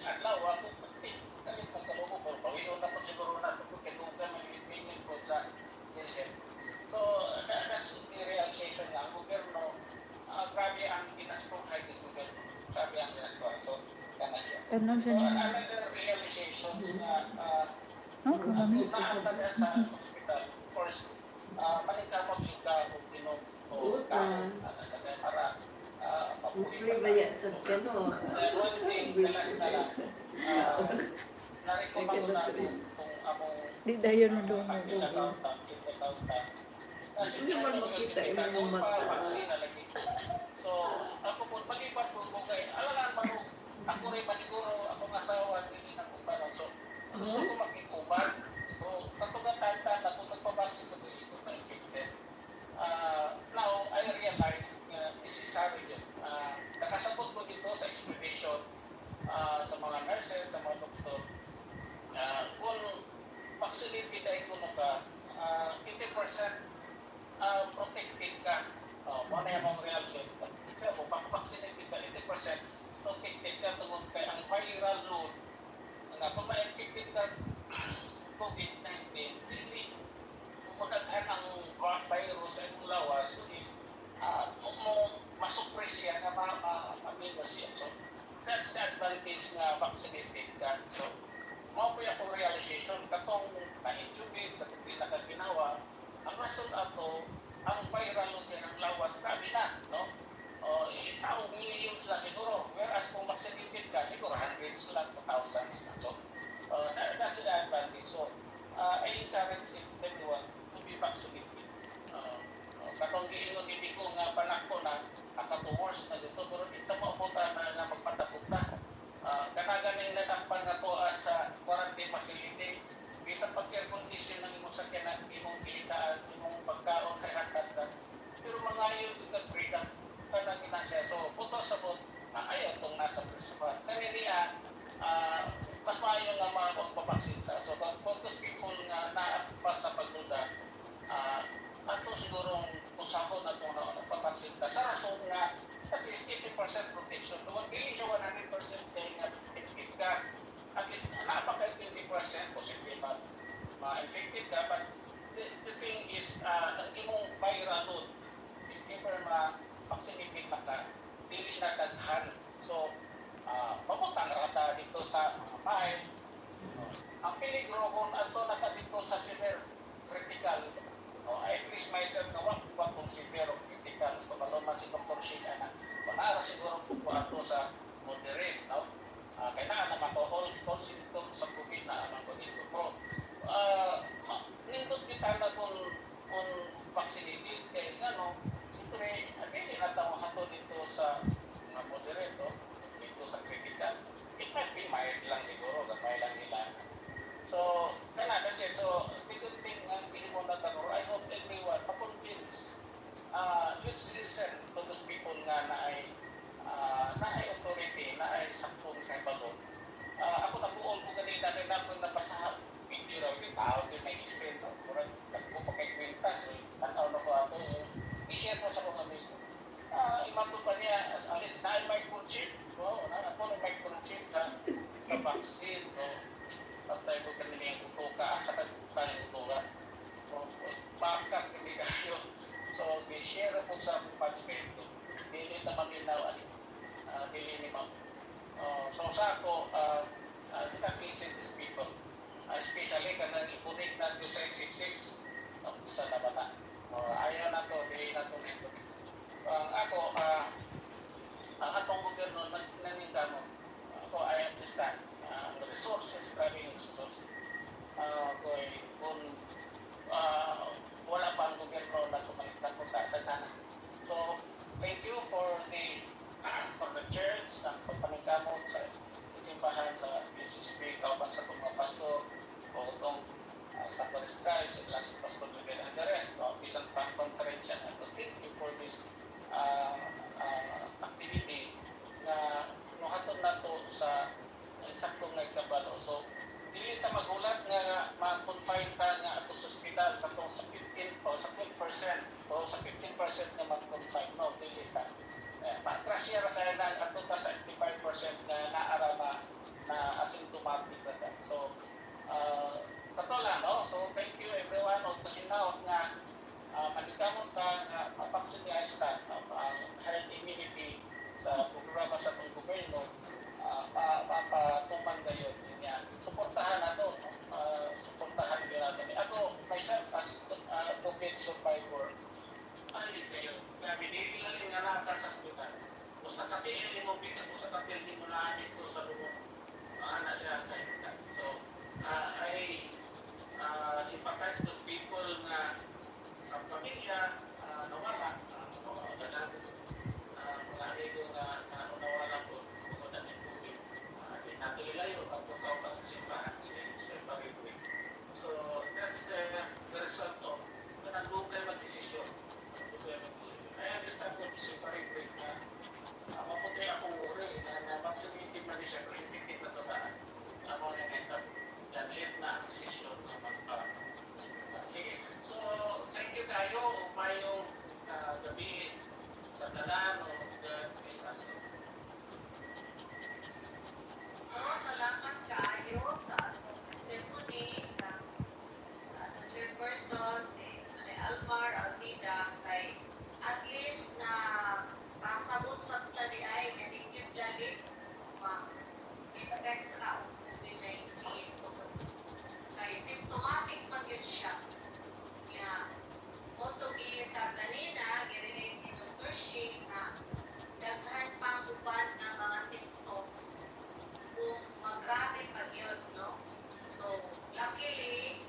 adlaw, ako, eh, kalit lang kalubo, pero bawion na po siguro na ito, kay duga, may po sa PhilHealth. So, that's the realization nga, ang gobyerno, grabe ang ginastuhan sa gobyerno. Grabe ang ginastuhan. So, kana siya.
Tanaw
So,
siya niya.
Another realizations na
Oh, kami.
naa sa hospital, of course, maningkamot yung ka kung inom o
Buta.
kaon, ano, sa kaya para mabuhi
Hopefully,
pa
maya sad ka, no?
Then one thing, the last na lang, na-recommend ko na kung among
Di dayon mo doon.
accountant, city accountant. Kasi
Hindi man makita imong mata.
Vaccine na lagi. So, ako po, malipat ko ko kay, alangan ba ko, ako rin maniguro, akong asawa, dili na ko pa. So, gusto ko makikuban. So, katong time na kung nagpa-vaccine ko, dili ko na-infected. Now, I realize na necessary yun. Nakasabot ko dito sa explanation sa mga nurses, sa mga doktor, kung vaccinated ay kuno ka, 80% protected ka. Mo na yung mga realization. Kasi kung vaccinated ka, 80% protected ka tungod kay ang viral load nga kung ma-infected ka COVID-19, dili kung magaghan ang virus sa imong lawas, kundi mo masuppress siya nga ma siya. So, that's the advantage nga vaccinated ka. So, mao po yung akong realization, katong na-intubate, katong pinakaginawa, ang rason ato, ang viral load sa ng lawas, grabe na, no? O, eh, tao, millions na siguro. Whereas kung vaccinated ka, siguro hundreds lang to thousands na. So, that's the advantage. So, I encourage everyone to be vaccinated. Katong giingon hindi ko nga panako na aka to worse na dito, pero dito mo abutan na nga magpadakot na. Kanaganing nadakpan nga to sa quarantine facility, bisan pag air condition ng imong sakyanan, imong gihitaan, imong pagkaon kay hatag ka. Pero mga yun ka freedom kanang ina siya. So, puto sa bot, ayaw tong nasa prisuhan. Kaya niya, mas maayo nga magpapaksin ta. So, for those people nga naa sa pagduda, ato sigurong usahon na itong nagpapaksin ta. Sa rason nga, at least 80% protection. Tungod dili siya 100% kay nga protected ka. At least naa pa kay 20% posible ma-infected ka. But the thing is, ang imong viral load, if ever ma-vaccinated na ka, dili na daghan. So, mabutang rata dito sa mga mild. No? Ang peligro kung ato na ka dito sa severe critical, no, I please myself na wa wa kung severe o critical. Kabalo man si Dr. Sheikh ana. Kung naa siguro kung ato sa moderate, no? Kaya na naman to all symptoms sa COVID na naman ko dito. Pero nindot kita na kung vaccinated kay nga no, siyempre dili na ta ato dito sa mga moderate, no? Dito sa critical. It might be mild lang siguro, gamay lang nila. So, kana, that's it. So, the good thing nga gihimo na tanong, I hope everyone ma-convince. Let's listen to those people nga na ay authority, na ay saktong kay balon. Ako nag-uol ko ganina kay na nabasa picture of it, tao din may explain to. Murag nagko pa kay kwintas, eh. Tanaw na ko ato. Ako, i-share ko sa akong amigo. Imato pa niya, as alits na ay microchip. No, na ako na microchip sa vaccine. No. Patay ko kami niyang utuka. Asa ka tayo utuka? O, backup hindi kayo. So, i-share ko sa participate. Dili na maminaw ani. Dili ni ma'am. So sa ako, di ka facing these people. Especially kanang i-connect na to sa 666 sa naman na. Ayaw na to, dili na to nito. Ang ako, ang atong gobyerno naningkamot. Ako, I understand. Ang resources, grabe yung resources. Kung wala pa ang gobyerno na tumalikang daghan. So, thank you for the church, ang pagpaningkamot sa simbahan sa UCCP, kauban sa itong mga pastor, o itong sa Scribe, sa si Pastor Miguel, and the rest, no, bisan pa conference yan. And thank you for this activity na nuhaton na to sa eksakto nga ikabalo. So, dili ta magulat nga ma-confine ta nga ato sa ospital katong sa 15 o sa 12% o sa 15% nga ma-confine, no, dili ta. Eh, paatras ra kaya na ato ta sa 85% nga naara na na asymptomatic na ta. So, kato lang, no? So, thank you everyone. O hinaot nga maningkamot ta nga mapaksin ta, no? Ang herd immunity sa programa sa atong gobyerno, mapatuman gayon niya. Suportahan nato, no? Suportahan gyud nato ni. Ako myself as COVID survivor, ay kayo, grabe dili lang nga naa sa ospital. Usa ka tiil nimo bigyan, usa ka tiil nimo naa dito sa lubong. Ana siya kay. So, I empathize those people nga ang pamilya nawala, daghan mga amigo nga na nawala ko tungod ani COVID. Di nato ilayo pagtukaw pa sa simbahan si Sir Pariboy. So that's the result of kanang dugay magdesisyon. Dugay magdesisyon. I understand ko si Pariboy na maputi akong uri na na-vaccinated na siya pero infected na to ba? Amo na neta. Yan na ang desisyon na magpa. Sige. So, thank you kayo. Mayong gabi sa tanan o God bless us all.
Oo, salamat kaayo sa atong testimony sa atong chairperson, si Manay Almar Altida, kay at least na pasabot sa tali ay nga di gyud lagi ma-infect ka og COVID-19. So, kay symptomatic man gyud siya. Nga, mao sa kanina, gi-relate ni Dr. Shea na daghan pang uban nga mga symptoms kung magrabe pa gyud, no? So, luckily,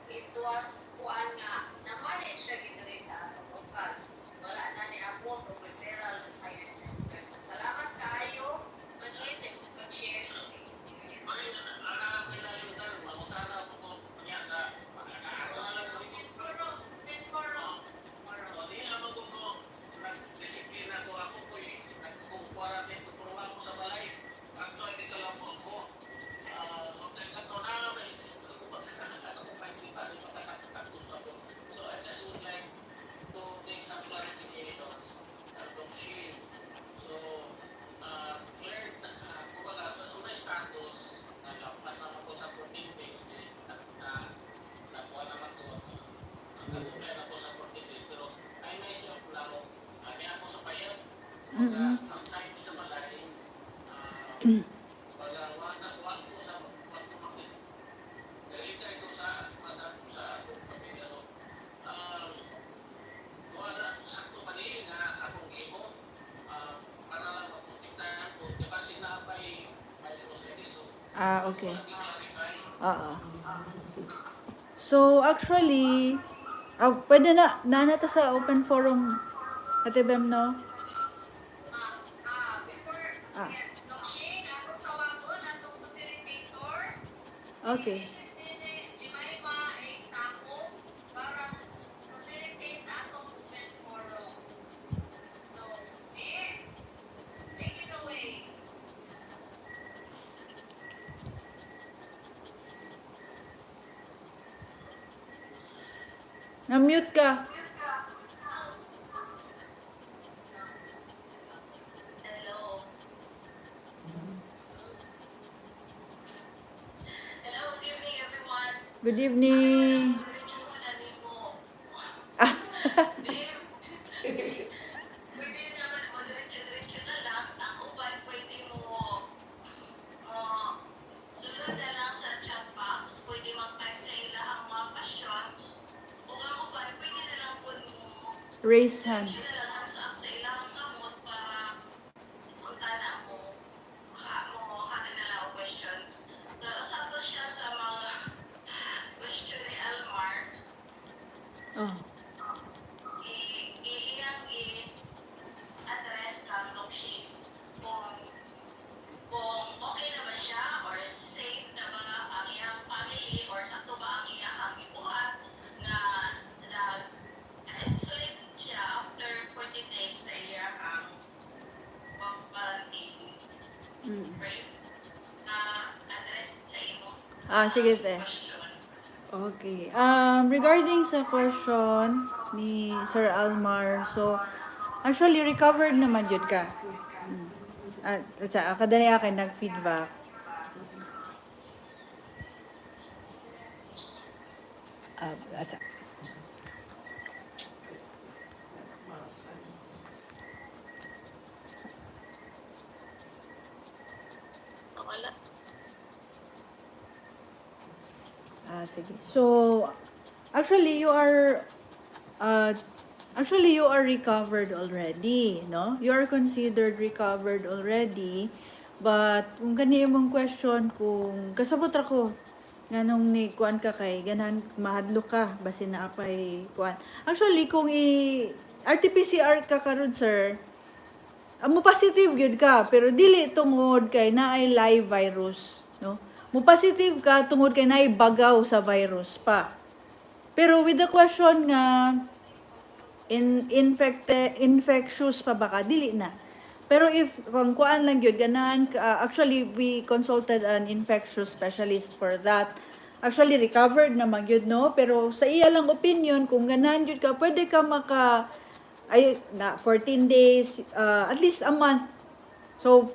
it was kuan nga na-manage siya gyud diri sa atong lokal. Wala na ni abot og referral to higher center. So, salamat kaayo, Manoy, sa imong pag-share sa imong experience.
Ay, ana ko ilayo mangutana ko niya sa ako na lang.
Tomorrow, tomorrow, tomorrow.
O, di naman ko ko, nag-disiplina ko ako ko eh. Nag-quarantine ko pero ako sa balay. Ang so, dito lang po ako. Hotel ka to na, may asa ko pa sa pagkakatakot ako. So, I just would like to make some clarifications from Shane. So, clear, kumbaga, una status, nalampas naman ko sa 14 days, eh, na, na, nakuha naman ko, nagkakulay ako sa 14 days, pero I myself lang, ako sa payat, kumbaga, outside ko sa balay, baga, wa na, wa ko sa, wa ko makita. Galita ko sa akong pamilya. So, wala, sakto pa ni nga akong gimo, para lang maprotektahan ko. Di ba sinapay virus ini, so,
Ah, okay.
ako lang i-clarify.
Oo. So, actually, pwede na, na to sa open forum, Ate Bem, no?
Before, Doc Shane, atong tawagon, atong facilitator.
Okay.
Si Mrs. Nene Jemima ay tao para facilitate sa atong open forum. So, eh, take it away.
Na-mute ka. Good evening.
Pwede naman mo, diretso-diretso na lang. Ang uban, pwede mo, sulod na lang sa chat box. Pwede mag-type sa ilahang mga questions. O ang uban, pwede na lang po mo,
Raise hand.
diretso na lang hands up sa ilahang kamot para punta na mo, ka, mo, kami na lang og questions. So, usap siya sa mga question ni Almar.
Oh.
Iyang i-address kang Doc Chief kung okay na ba siya or safe na ba ang iyang family or sakto ba ang iyang gibuhat na na isolate siya after 14 days sa iyang quarantine. Right? Na address sa imo
Ah, sige te.
question.
Okay. Regarding sa question ni Sir Almar, so actually recovered naman jud ka. At sa kadani akin nag-feedback. Ah, asa.
Wala.
Ah, sige. So, actually you are actually you are recovered already, no? You are considered recovered already. But kung gani imong question kung kasabot ra ko nganong ni kuan ka kay ganahan mahadlok ka basin naa pay kuan. Actually kung i RT-PCR ka karon, sir, mo positive gyud ka pero dili tungod kay naay live virus, no? Mo positive ka tungod kay naay bagaw sa virus pa. Pero with the question nga in infected infectious pa ba ka, dili na. Pero if kung kuan lang gyud ganahan ka, actually we consulted an infectious specialist for that. Actually recovered naman gyud, no, pero sa iya lang opinion kung ganahan gyud ka, pwede ka maka ay na 14 days, at least a month. So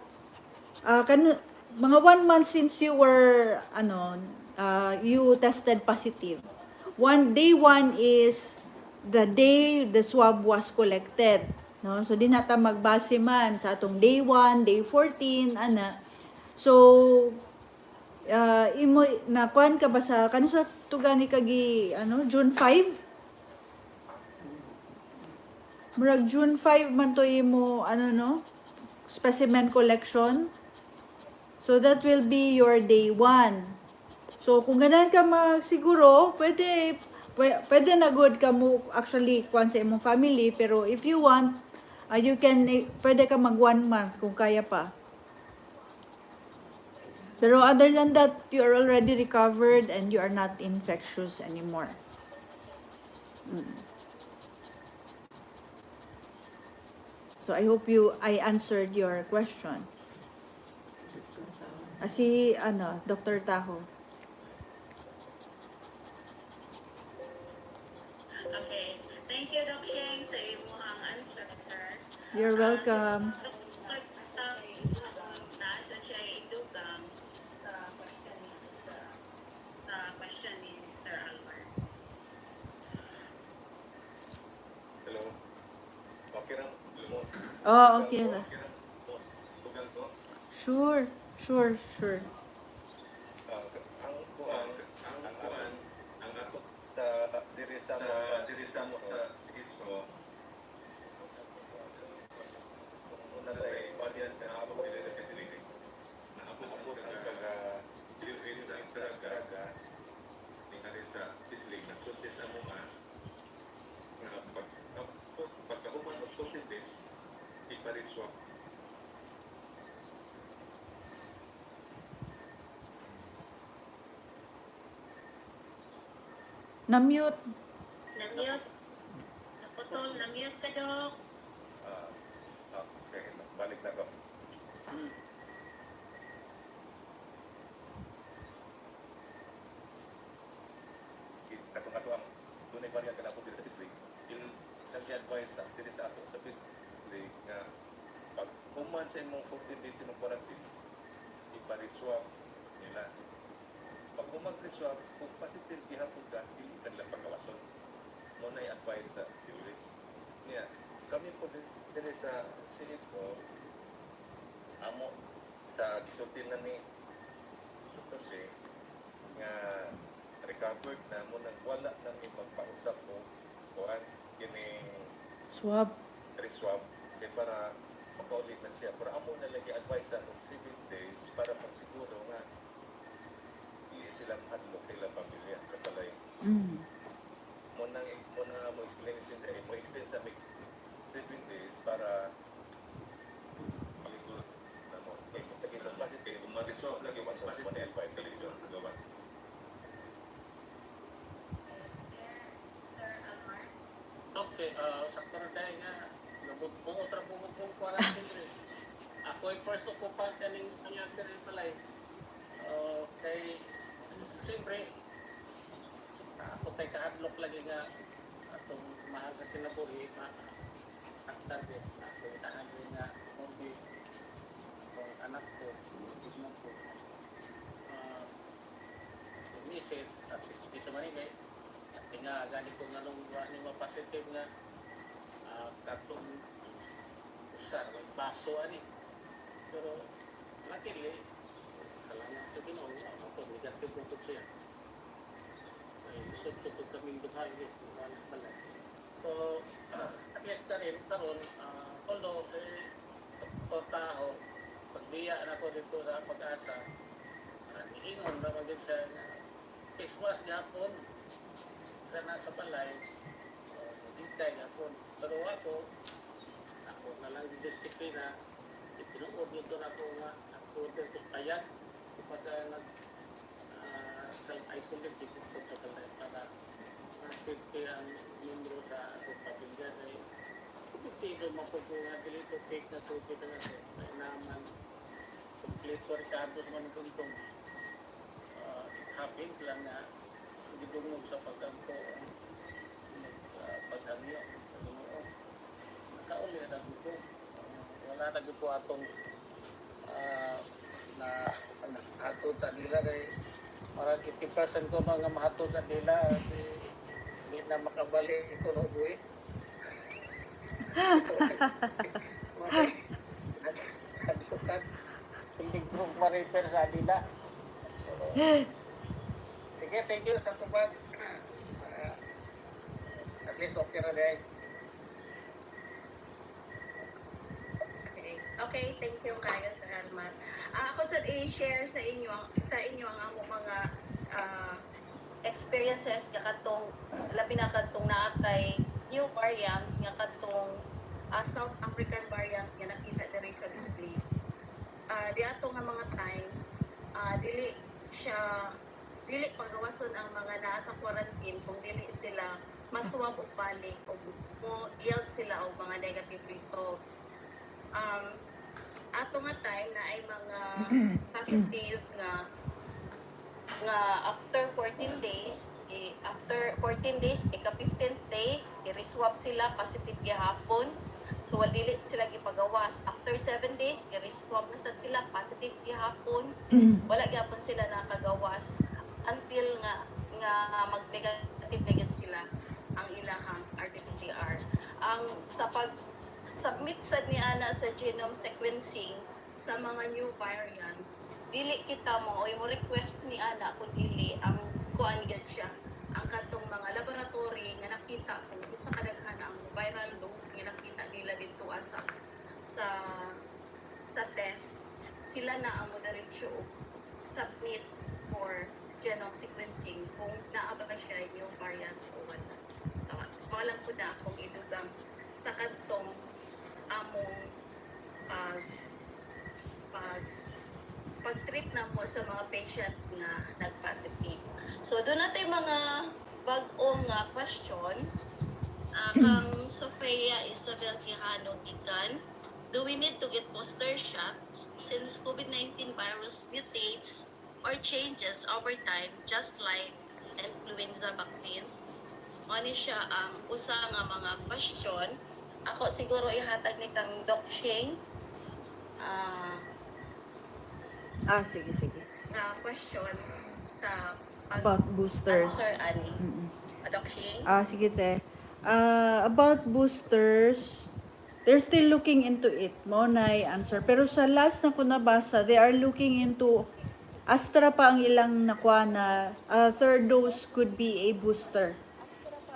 kan mga one month since you were ano you tested positive. One day one is the day the swab was collected, no? So di na ta magbase man sa atong day 1, day 14 ana. So imo na kuan ka ba sa kano sa tugani kagi ano June 5? Murag June 5 man to imo ano, no, specimen collection. So that will be your day 1. So kung ganahan ka magsiguro, pwede pwede na good ka mo actually kuan sa imong family, pero if you want, you can eh, pwede ka mag one month kung kaya pa. Pero other than that, you are already recovered and you are not infectious anymore. So I hope you I answered your question. Ah, si ano, Dr. Taho.
Okay. Thank you, Doc Sheng, sa imuhang answer.
You're welcome.
Si Dr. Taho, nasa siya idugang sa question ni Sir Albert.
Hello. Okay ra mo.
Oh, okay ra.
Okay ra. Tugang ko.
Sure.
Ang kuan ang ato sa diri sa mo sa so una kay variant na ako diri sa facility. Naabot ang kaga diri sa sa kaga ni sa Bislig na sulti sa mo nga pag pagkahuman og 14 days ipa-reswab.
Na-mute.
Na-mute. Naputol, na-mute ka, Doc.
Ah, okay, balik na ko. Katong ato ang dunay variant ka na diri sa Bislig. Il ang advice sa diri sa ato sa Bislig nga pag human sa imong 14 days imong quarantine, ipa-reswab nila. Pag Kung mag-reswab, kung positive gihapon ka, dili ka nila pagawason. Mao na advice sa DOH. Niya, kami po diri sa CHO, amo sa gisulti na ni Dr. Shea, nga recovered na mo nang wala na mi magpausap mo kuan kini
Swab.
Reswab kay para makauli na siya, pero amo na lagi advice sa og 7 days para pagsiguro nga di sila mahadlok sa ilang pamilya sa balay. Mo nang mo explain sila, mo extend sa mig 7 days para siguro na mo kay kung tagilon positive kung mag-reswab lagi was mo na advice sa legion gawa.
Sir Almar?
Okay, sakto na dahil nga, nabugbuot ra bumugong quarantine rin. Ako ay first occupant kaning ang rin pala eh. Kay, siyempre, ako kay kahadlok lagi nga atong mahal sa kinabuhi, ma-aktar din. Ako tahan rin nga, kundi akong anak ko, igno ko. Message, at least dito Manila, at nga, gani ko nga nung ni ma-positive nga, katong usa may baso ani. Pero luckily, salamat sa Ginoo, ako to negative na po siya. Ay, lisod ko to kaming duha eh, duha na balay. So, at least na rin, karon, although, eh, to tao, pagbiya na ko dito sa Pag-asa, niingon na magin siya nga, face wash gapon, sa nasa balay, hintay gapon. Pero ako, ako na lang disiplina, itinuod nito na ako nga, ako dito payag, kapag nag self-isolate dito ko sa balay para ma-safety ang membro sa akong pamilya. Kay sino mapupunga dili to take na tubig na to. Kaya naman, kompleto Ricardo sa manutuntong. It happens lang na gidungog sa pagkampo ang paghangyo sa Ginoo. Nakauli na ko. Wala na ko atong na hatod sa nila kay marag 80% ko mga mahatod sa nila eh, hindi na makabalik ito no buhi. Hindi ko ma-refer sa nila. Pero, sige, thank you sa tubag. At least okay na din.
Okay. Okay, thank you kayo, Sir Almar. Ako sa i-share sa inyo ang among mga experiences nga katong labi na katong naa kay new variant nga katong South African variant nga nakita diri sa Bislig. Diato nga mga time, dili siya dili pagawason ang mga naa sa quarantine kung dili sila maswab og balik o mo yield sila og mga negative result. Ato nga time na ay mga positive nga nga after 14 days eh, after 14 days, ika 15th day, i-reswab sila, positive gihapon, so wala dili sila gipagawas. After 7 days, i-reswab na sad sila, positive gihapon, wala gihapon sila nakagawas until nga nga mag-negative na gyud sila ang ilahang RT-PCR. Ang sa pag submit sad ni ana sa genome sequencing sa mga new variant, dili kita mo o mo request ni ana kung dili ang kuan gyud siya, ang katong mga laboratory nga nakita kung unsa kadaghan ang viral load nga nakita nila dito sa test, sila na ang mo diretso og submit for genome sequencing kung naa ba siya new variant o wala. So, mao lang po na akong idugang sa kadtong among pag pag pag-treat na mo sa mga patient nga nag-positive. So, doon natin mga bag-ong nga question. Kang Sofia Isabel Quijano Gikan, do we need to get booster shots since COVID-19 virus mutates or changes over time just like influenza vaccine? Mao ni siya ang usa nga mga question. Ako siguro ihatag ni kang Doc Shane.
Ah, sige, sige.
Nga question. sa
About boosters.
pag-answer ani. Doc Shing?
Ah, sige te. Ah, about boosters, they're still looking into it. Mao na answer. Pero sa last na ko nabasa, they are looking into Astra pa ang ilang nakuha na third dose could be a booster.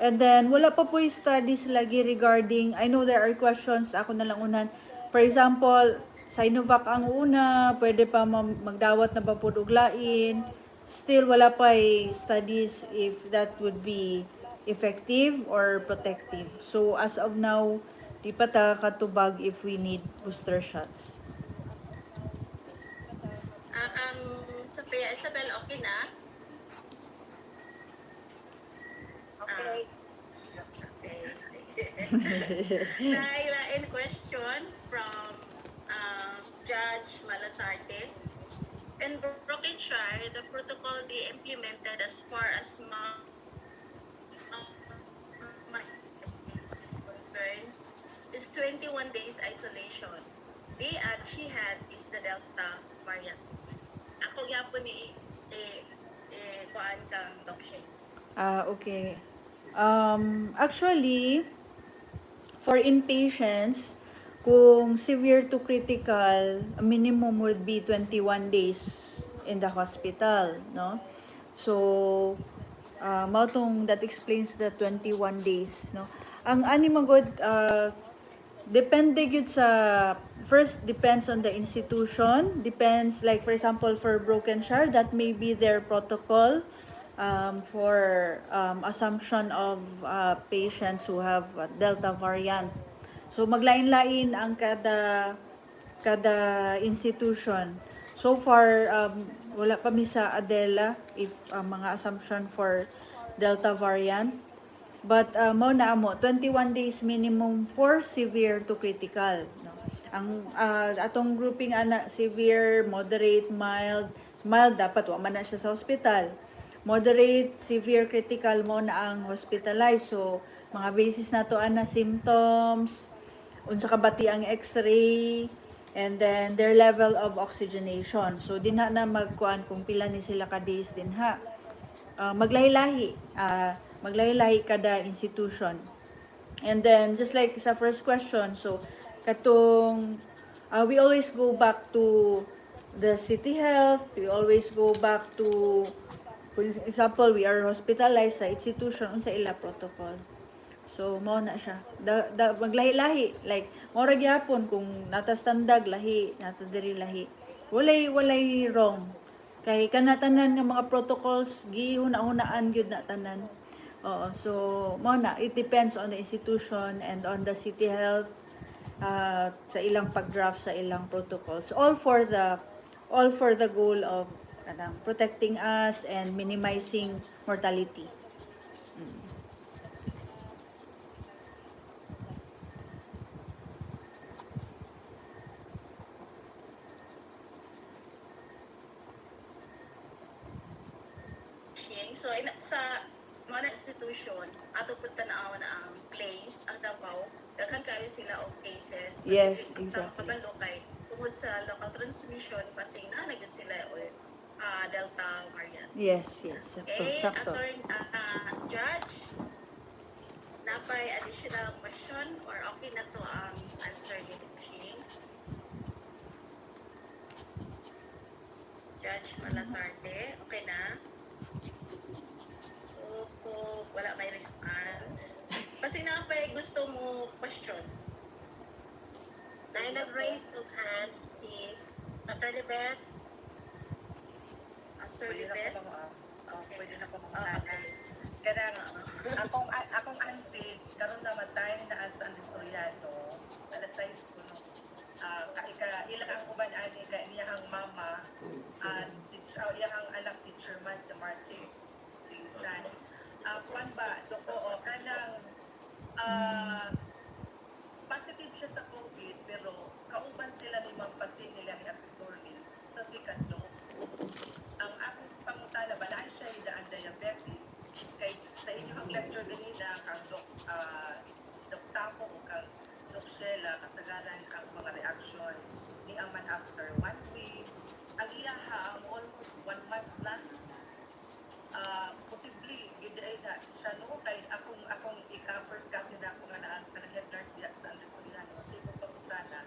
And then, wala pa po yung studies lagi regarding, I know there are questions, ako na lang unan. For example, Sinovac ang una, pwede pa magdawat na ba po og lain. Still, wala pa studies if that would be effective or protective. So, as of now, di pa ta katubag if we need booster shots.
Ah, ang Sophia Isabel, okay na?
Okay.
Okay, sige. Nailain question from Judge Malasarte. In Brokenshire, the protocol they implemented as far as is concerned is 21 days isolation. They add she had is the Delta variant. Ako gyapon ni eh, kuan kang Doc Shane.
Ah, okay. Actually, for inpatients, kung severe to critical, a minimum would be 21 days in the hospital, no? So, mao tong that explains the 21 days, no? Ang ani magod depende gyud sa, first, depends on the institution, depends, like for example for Brokenshire, that may be their protocol for assumption of patients who have Delta variant. So maglain-lain ang kada kada institution. So far, wala pa mi sa Adela if mga assumption for Delta variant. But mao na amo 21 days minimum for severe to critical, no? Ang atong grouping ana, severe, moderate, mild. Mild dapat wa man na siya sa hospital. Moderate, severe, critical mo na ang hospitalized. So mga basis nato ana, symptoms, unsa ka bati ang x-ray, and then their level of oxygenation. So dinha na magkuan kung pila ni sila ka days dinha. Maglahi-lahi kada institution. And then just like sa first question, so katong we always go back to the city health, we always go back to, for example, we are hospitalized sa institution, unsa ila protocol. So mao na siya. Da, maglahi-lahi, like mao ra gyapon kung nata Tandag lahi, nata diri lahi. Walay wrong. Kay kana tanan nga mga protocols gihuna-hunaan gyud na tanan. Oo, so mao na, it depends on the institution and on the city health sa ilang pag-draft sa ilang protocols. All for the goal of kanang protecting us and minimizing mortality.
Shing. So sa mga institution, ato pud tan-awon ang place, ang Davao, daghan kayo sila og cases. So, dili ta makabalo kay tungod sa local transmission, basing na na gyud sila or Delta variant.
Yes. Sakto,
Okay,
sakto.
Attorney, Judge, napay additional question or okay na to ang answer ni Shing? Judge Malasarte, okay na? So, kung wala may response, kasi napay gusto mo question.
Na nag-raise og hand si Pastor Libet.
Pastor
Pwede na
Libet?
ko mga, oh, pwede na ko mga
Ah,
tana. Kanang akong auntie karon namatay na as ang Soriano, alas 6 kuno. Ah, ka ila ang uban ani kay iyang mama, teacher, iyang anak teacher man sa Marching Pinsan. Ah, kuan ba do oo kanang positive siya sa COVID pero kauban sila ni Ma'am Pasin nila ni Ate Sorley sa second dose. Ang akong pangutana ba naa siya daan diabetic kay sa inyong lecture ganina kang Doc Taco o kang Doc Sheila, kasagaran ang mga reaction ni aman after one week, ang iyaha ang almost one month na. siya, no, kay akong ika first cousin na ako nga naa sa kanang head nurse diha sa Andres Soriano, sa imong pangutana.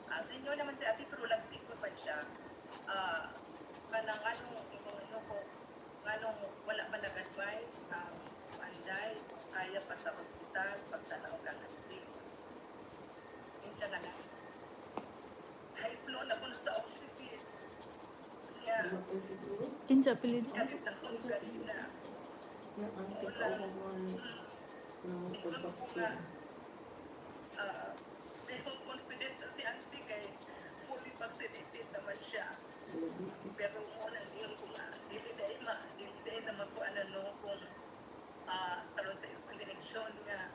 Ah, senior naman si ate pero lagsikot man siya. Ah, kanang anong imong ano ko nganong wala man nag-advise ang anday kaya pa sa ospital pagtanaw kang ate. Yun siya nga lang. High flow na kuno sa oxygen. Niya,
Siguro.
Kinsa apelyido?
kalit na kuno kanina.
Yung auntie ko mo ng
Ingon ko nga,
pag-vaccine.
pero confident na si auntie kay fully vaccinated naman siya. Pero mo nang ingon ko nga, dili dahil na makuha na no kung karon sa explanation nga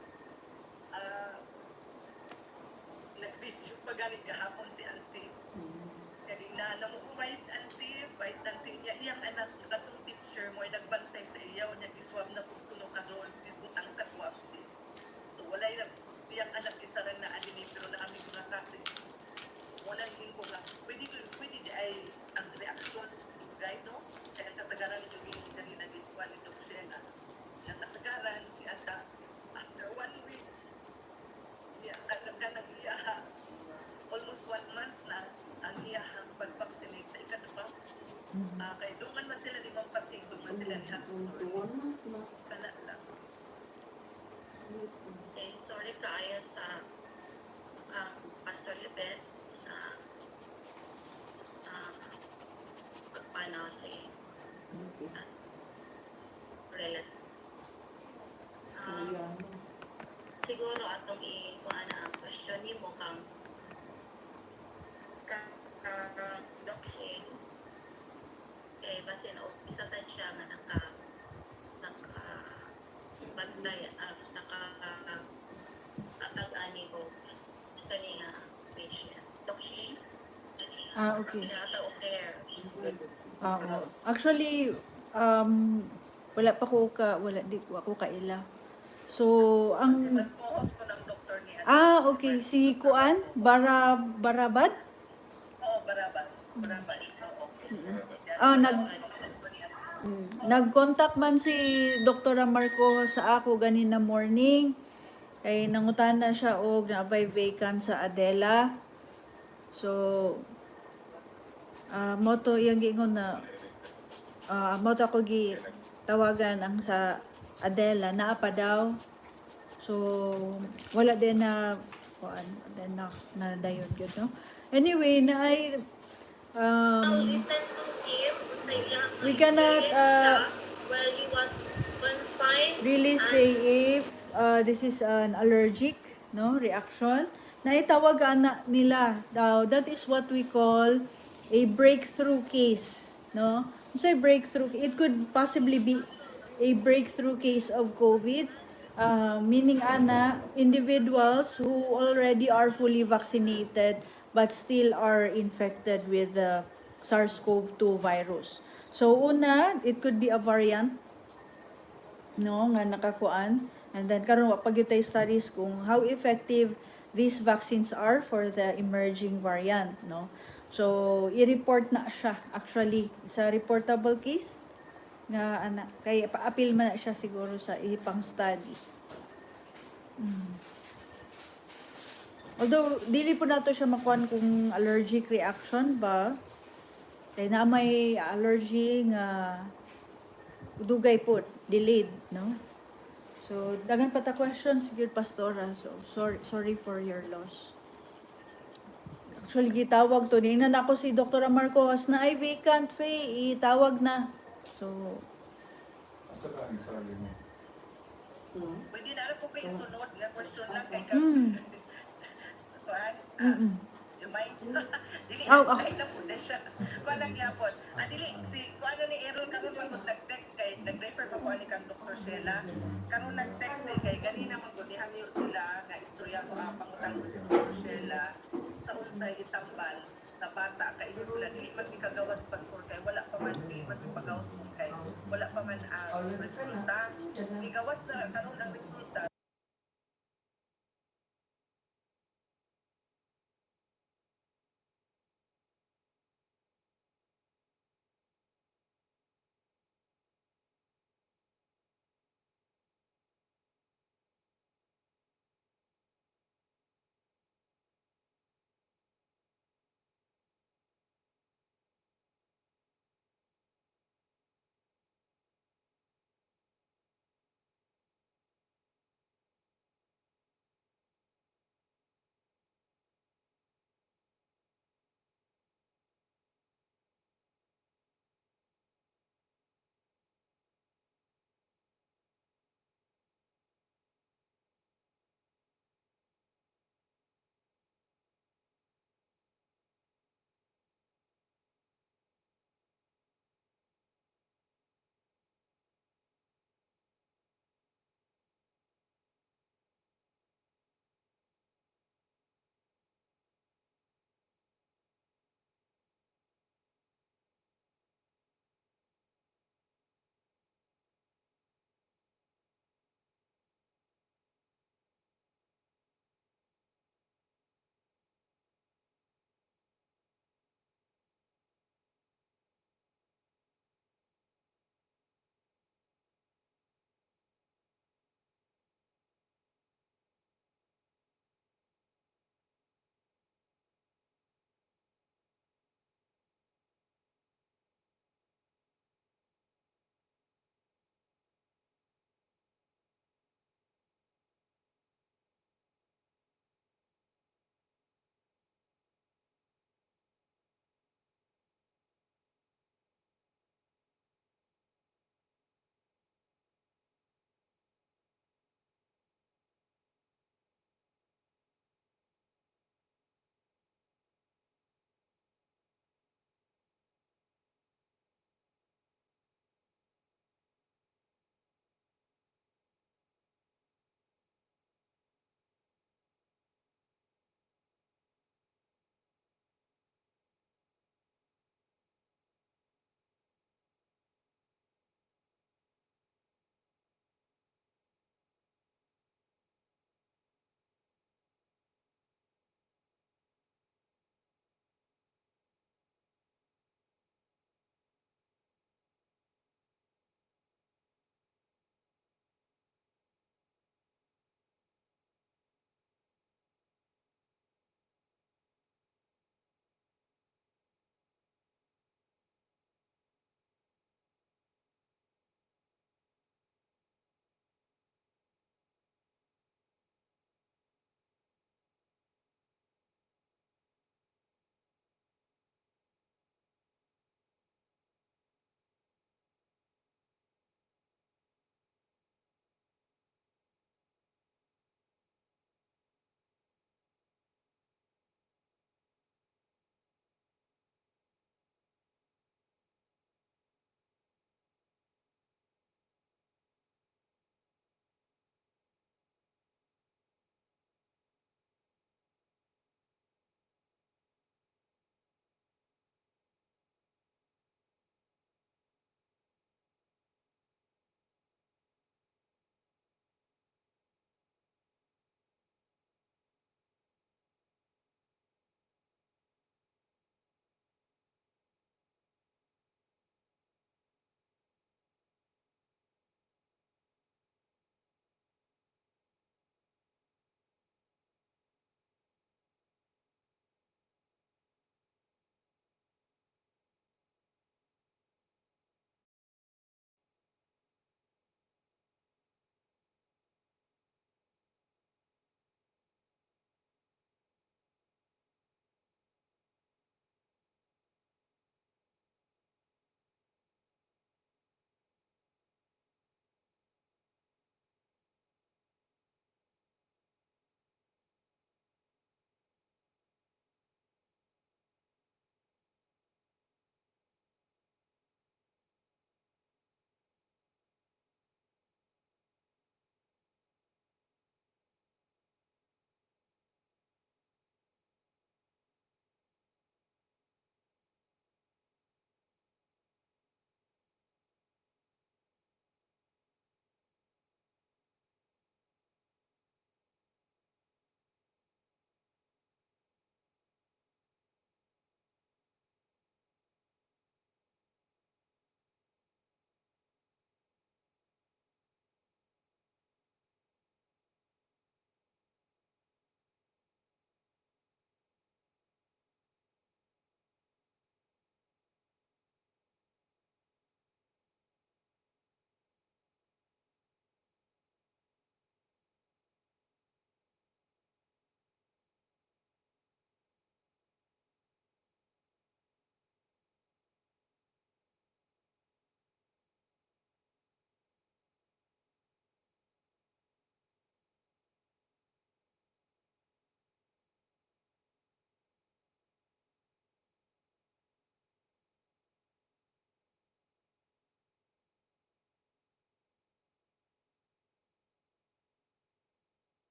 nag-video pa ganit gahapon si auntie. Kanina na mo fight auntie, fight auntie niya. Iyang anak katong teacher mo ay nagbantay sa iya niya iswab na pud kuno karon gibutang sa kwapsi. So wala na iyang anak isa ra na adini pero na ami mga kasi. So wala din ko nga pwede pwede di ay ang reaksyon dugay, no? Kaya ang kasagaran yung kanina giswan ni Doc Shena. Ang kasagaran niya sa after one week niya kanang iya almost one month na ang iyahang pag-vaccinate sa ikaduha. Ah, kay dungan man sila ni Ma'am Pasig, dungan sila ni Hapsor.
One month na.
Kana lang.
Okay, sorry kaayo sa Pastor Libet sa pagpanaw sa
Okay.
relatives.
Kaya,
Siguro atong i-kuan ang question nimo kang kang Doc Shane. Kay basin og isa sa siya nga naka naka bantay, naka atag ani og kani nga patient. Doc Shane?
Ah, okay.
Nata og care.
Oo. Actually, wala pa ko ka, wala, di ko ako kaila. So, ang,
Kasi mag-co-host ko ng doktor ni ano.
Ah, okay. Si Kuan, Barabad?
Oo, Barabas. Barabas. Oo.
Ah, nag-contact man si Dr. Marco sa ako ganina morning. Kay nangutana siya og naabay vacant sa Adela. So, moto iyang giingon na moto ako gi tawagan ang sa Adela naa pa daw. So wala din na kuan din na na dayon gyud, no. Anyway, na ay
Listen to him sa iyang
we cannot,
experience siya while he was confined
really say if this is an allergic, no, reaction. Naitawag ana nila daw, that is what we call a breakthrough case, no. Say breakthrough, it could possibly be a breakthrough case of COVID, meaning ana individuals who already are fully vaccinated but still are infected with the SARS-CoV-2 virus. So una, it could be a variant, no, nga nakakuan, and then karon wa pa gyud tay studies kung how effective these vaccines are for the emerging variant, no. So i-report na siya actually sa reportable case nga ana kay pa-appeal man na siya siguro sa ipang study. Although dili po nato siya makuan kung allergic reaction ba kay na may allergy nga dugay po, delayed, no? So, daghan pa ta questions, gyud, Pastora. So, sorry, sorry for your loss. Actually, gitawag to. Ningnan ako si Dr. Marcos na ay vacant, Faye. Itawag na. So,
Pwede na rin po kayo sunod nga question lang kay Kuan. Jumay. Dili
Aw, ako.
ay na po na siya. Kuan lang gyapon. Ah, dili si kuan na ni Errol kami pag nag-text kay nag-refer pa ko ani kang Dr. Sheila. Karon nag-text eh, kay ganina man gud nihangyo sila nga istorya ko ang pangutang ko si Dr. Sheila sa unsay itambal sa bata kay ingon sila dili man mikagawas, pastor, kay wala pa man, dili man mipagawas kay wala pa man ang resulta. Migawas na karon ang resulta.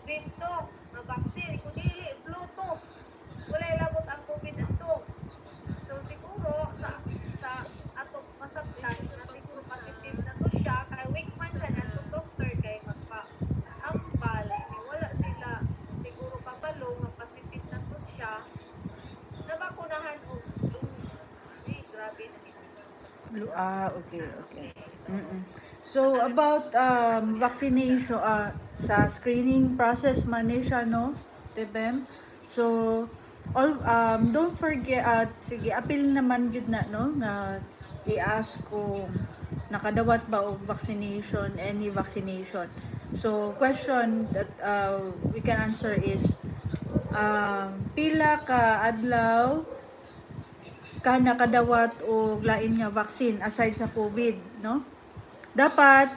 COVID to nga vaccine. Kung dili, flu to. Wala labot ang COVID ato. So siguro sa atong masabtan na siguro positive na to siya kay weak man siya na doctor kay magpa ambal eh, wala sila siguro kabalo nga positive na to siya, nabakunahan og flu. Ay, grabe na.
Ah, okay. So about vaccination, sa screening process man ni siya, no? Tebem. So all don't forget, sige, apil naman gyud na, no, nga i-ask kung nakadawat ba og vaccination, any vaccination. So question that we can answer is pila ka adlaw ka nakadawat og lain nga vaccine aside sa COVID, no? Dapat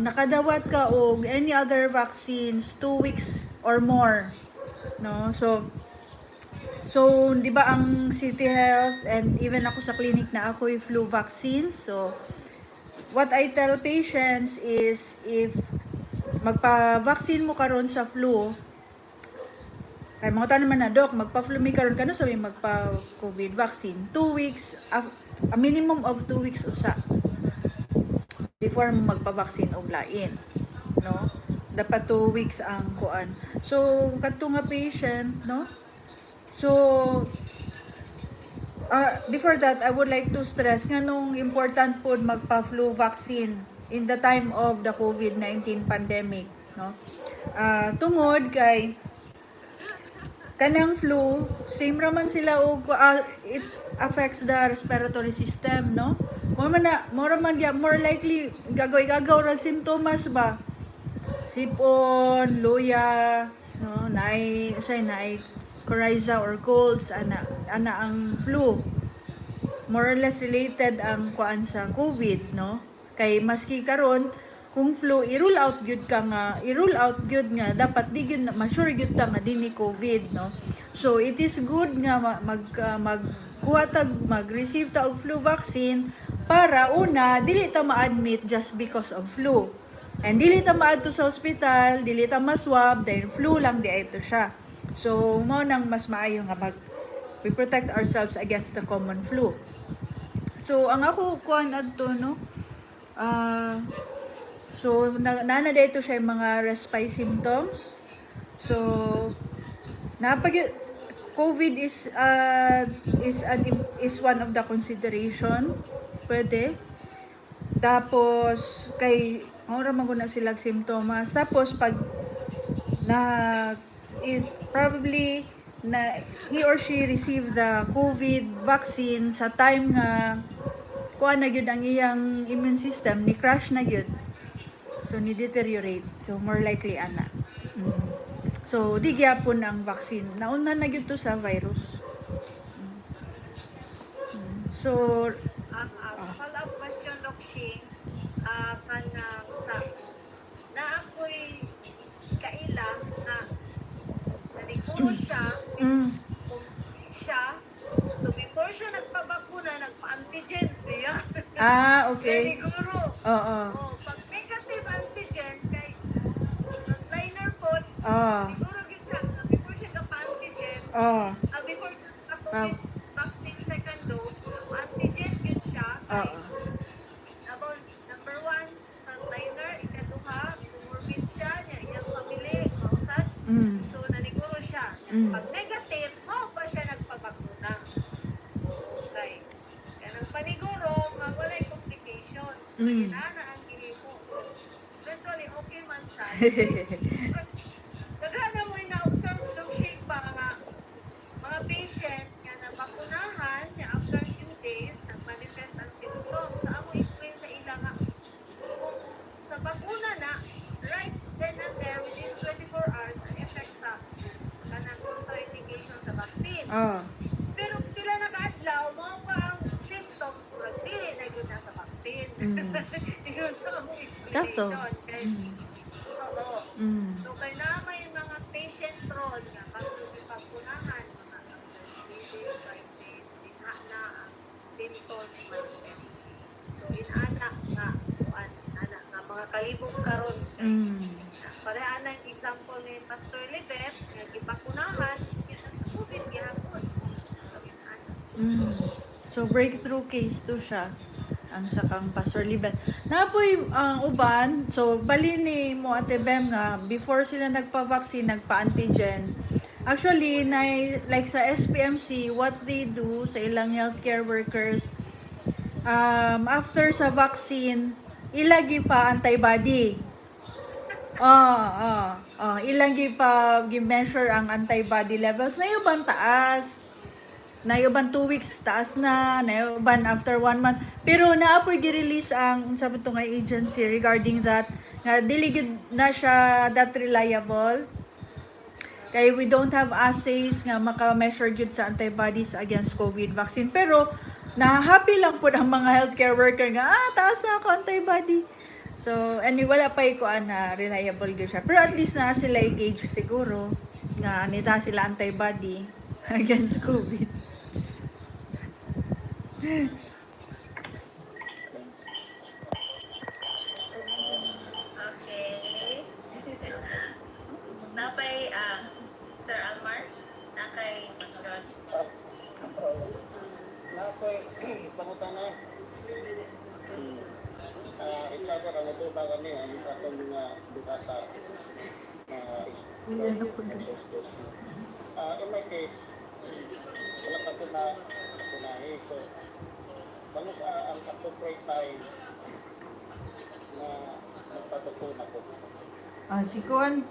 nakadawat ka og any other vaccines 2 weeks or more, no? So, di ba ang City Health and even ako sa clinic na ako yung flu vaccine. So, what I tell patients is if magpa-vaccine mo karon sa flu, kay mga tanan man na, "Dok, magpa-flu mi karon, kano sabi magpa-COVID vaccine?" 2 weeks, a minimum of 2 weeks usa before mo magpa-vaccine og lain. No? Dapat 2 weeks ang kuan. So, kadto nga patient, no? So, before that, I would like to stress nga nung important po magpa-flu vaccine in the time of the COVID-19 pandemic, no? Tungod kay kanang flu, same raman sila og it affects the respiratory system, no? Mo man na, more man gya- more likely gagaw gagaw rag simptomas ba? Sipon, luya, no, naay say naay coryza or colds, ana ana ang flu. More or less related ang kuan sa COVID, no? Kay maski karon kung flu, i-rule out gyud ka nga, i-rule out gyud nga dapat di gyud ma-sure gyud ta nga di ni COVID, no? So it is good nga magkuha tag mag-receive ta og flu vaccine para una, dili ta ma-admit just because of flu. And dili ta maadto sa ospital, dili ta ma-swab dahil flu lang di ito siya. So mao nang mas maayo nga mag we protect ourselves against the common flu. So ang ako kuan adto, no. So na nana dito siya yung mga respy symptoms. So napag COVID is one of the consideration pwede. Tapos kay ora man gud na sila simptomas. Tapos pag na it probably na he or she received the COVID vaccine sa time nga kuan na gyud ang iyang immune system, ni crash na gyud. So ni deteriorate. So more likely ana. So di gyapon ang vaccine. Nauna na gyud to sa virus. So
Ang follow-up question, Doc Shing, kanang sa na ako'y kaila na naniguro siya, kung siya, so before siya nagpabakuna, nagpa-antigen siya. Naniguro. Oh, pag negative antigen, kay frontliner po, siguro gyud siya, before siya nagpa-antigen, before COVID vaccine second dose, antigen gyud siya, kay about number one, frontliner, ikaduha, comorbid siya, niya iyang family, mausad. So, naniguro siya. Pag negative, mao pa siya nagpabakuna. Okay. Kanang paniguro, nga walay complications. Kaya na ang gihimo. So, eventually, okay man sa. Daghan na mo na-observe ng shape pa nga mga patient nga nabakunahan nga after few days nag-manifest ang symptoms. Sa amo explain sa ila nga kung sa bakuna na right then and there within 24 hours ang effect sa kanang contraindication sa vaccine. Pero pila nakaadlaw mo pa ang symptoms, murag dili na gyud na sa vaccine. Yun ang
Sakto.
explanation. Kay, oo. So kay na may mga patients ron nga pag pagkunahan mga after 3 days, 5 days, dinha na ang symptoms manifest. So inana nga kuan, ana nga mga kalibog karon. Pareha na ang example ni Pastor Libet nga gibakunahan, COVID gihapon. So, ano.
So breakthrough case to siya ang sakang Pastor Libet. Napoy ang uban, so bali ni mo, Ate Bem, nga before sila nagpa-vaccine, nagpa-antigen. Actually, na, like sa SPMC, what they do sa ilang healthcare workers, after sa vaccine, ilagi pa antibody. Ah, ilang gi pa gi-measure ang antibody levels na uban taas. Na uban 2 weeks taas na, na uban after 1 month. Pero naapoy gi-release ang unsa ba to nga agency regarding that nga dili gyud na siya that reliable. Kay we don't have assays nga maka-measure gyud sa antibodies against COVID vaccine. Pero na-happy lang po ang mga healthcare worker nga, "Ah, taas na ako antibody." So, anyway, wala pa ko na reliable gyud siya. Pero at least na sila gauge siguro nga nita sila antibody against COVID.
Okay. Napay, Sir Almar, nakay question.
Nakoy pangutana. It's either ang ito ba kami ang atong mga dukata na exposed. In my case, wala pa ko na sunahi. So, bangos ang appropriate time na magpabakuna ko?
Ah, si Kuan,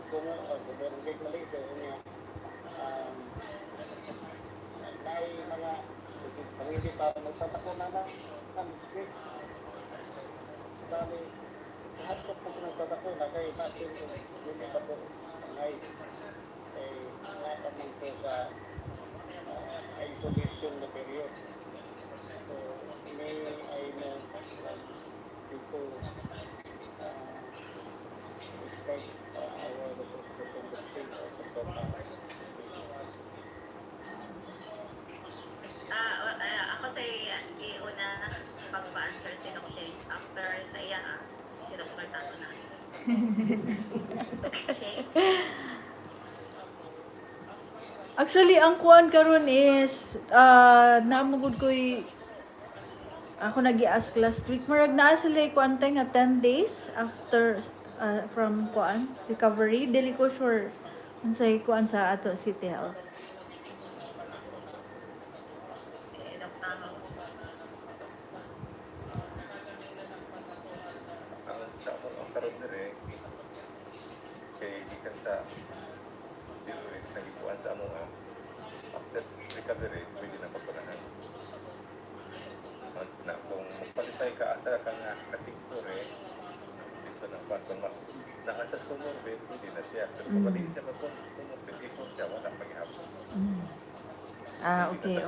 Kung meron kay mali ito niya, may mga sige, kung hindi pa magpapakuna na na next week. Bali, lahat ko po nagpapakuna kay basin ko hindi pa po angay kay napaman ko sa isolation na period. So, may I know before expect our resource person to say or to.
Ako sa iuna pagpa-answer si Doc Shane. After sa iya, si Dr. Tato na. Doc Shane?
Actually, ang kuan karon is naamugod ko'y ako nag-ask last week. Murag naa sila kuan tay nga 10 days after from kuan recovery. Dili ko sure unsay kuan sa ato City Health.
Si Doc Tato.
Ang sa ako ang karon dire kay gikan sa DOH nga gikuan sa amo nga after recovery pwede na bakunahan. Na kung qualify ka asa ka nga category dito na kuan kung naasas comorbid, pwede na siya, pero kung dili siya mag-comorbid before siya, wala paghihapon.
Ah, okay.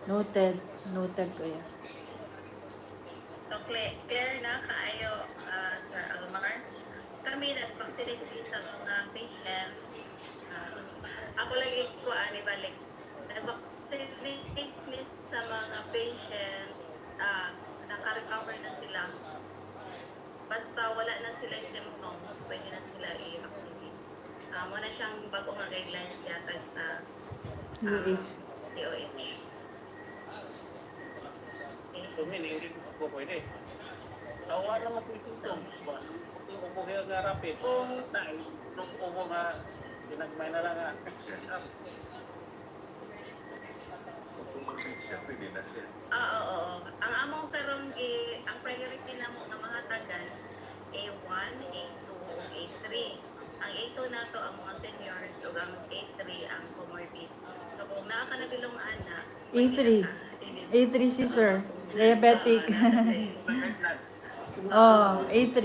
Noted. Noted, kuya.
So, clear na kaayo, Sir Almar. Kami nag-vaccinate sa mga patient. Ako lagi ko, ani balik. Nag-vaccinate mi sa mga patient, naka-recover na sila. Basta wala na sila yung symptoms, pwede na sila i-vaccinate. Mo na siyang bago nga guidelines yatag sa
UH.
DOH. Okay.
So, meaning, hindi ko pwede. Tawa naman ko ito symptoms ba? Kung ubo kayo nga rapid, na, nung ubo nga, ginagmay na lang nga.
Kung comorbid siya, pwede na siya.
Oo. Ang among karong gi ang priority namo nga mahatagan A1, A2 ug A3. Ang A2 nato ang mga seniors ug ang A3 ang comorbid. So kung naa ka nabilong ana,
A3. A3 si sir. Diabetic. Oh, A3.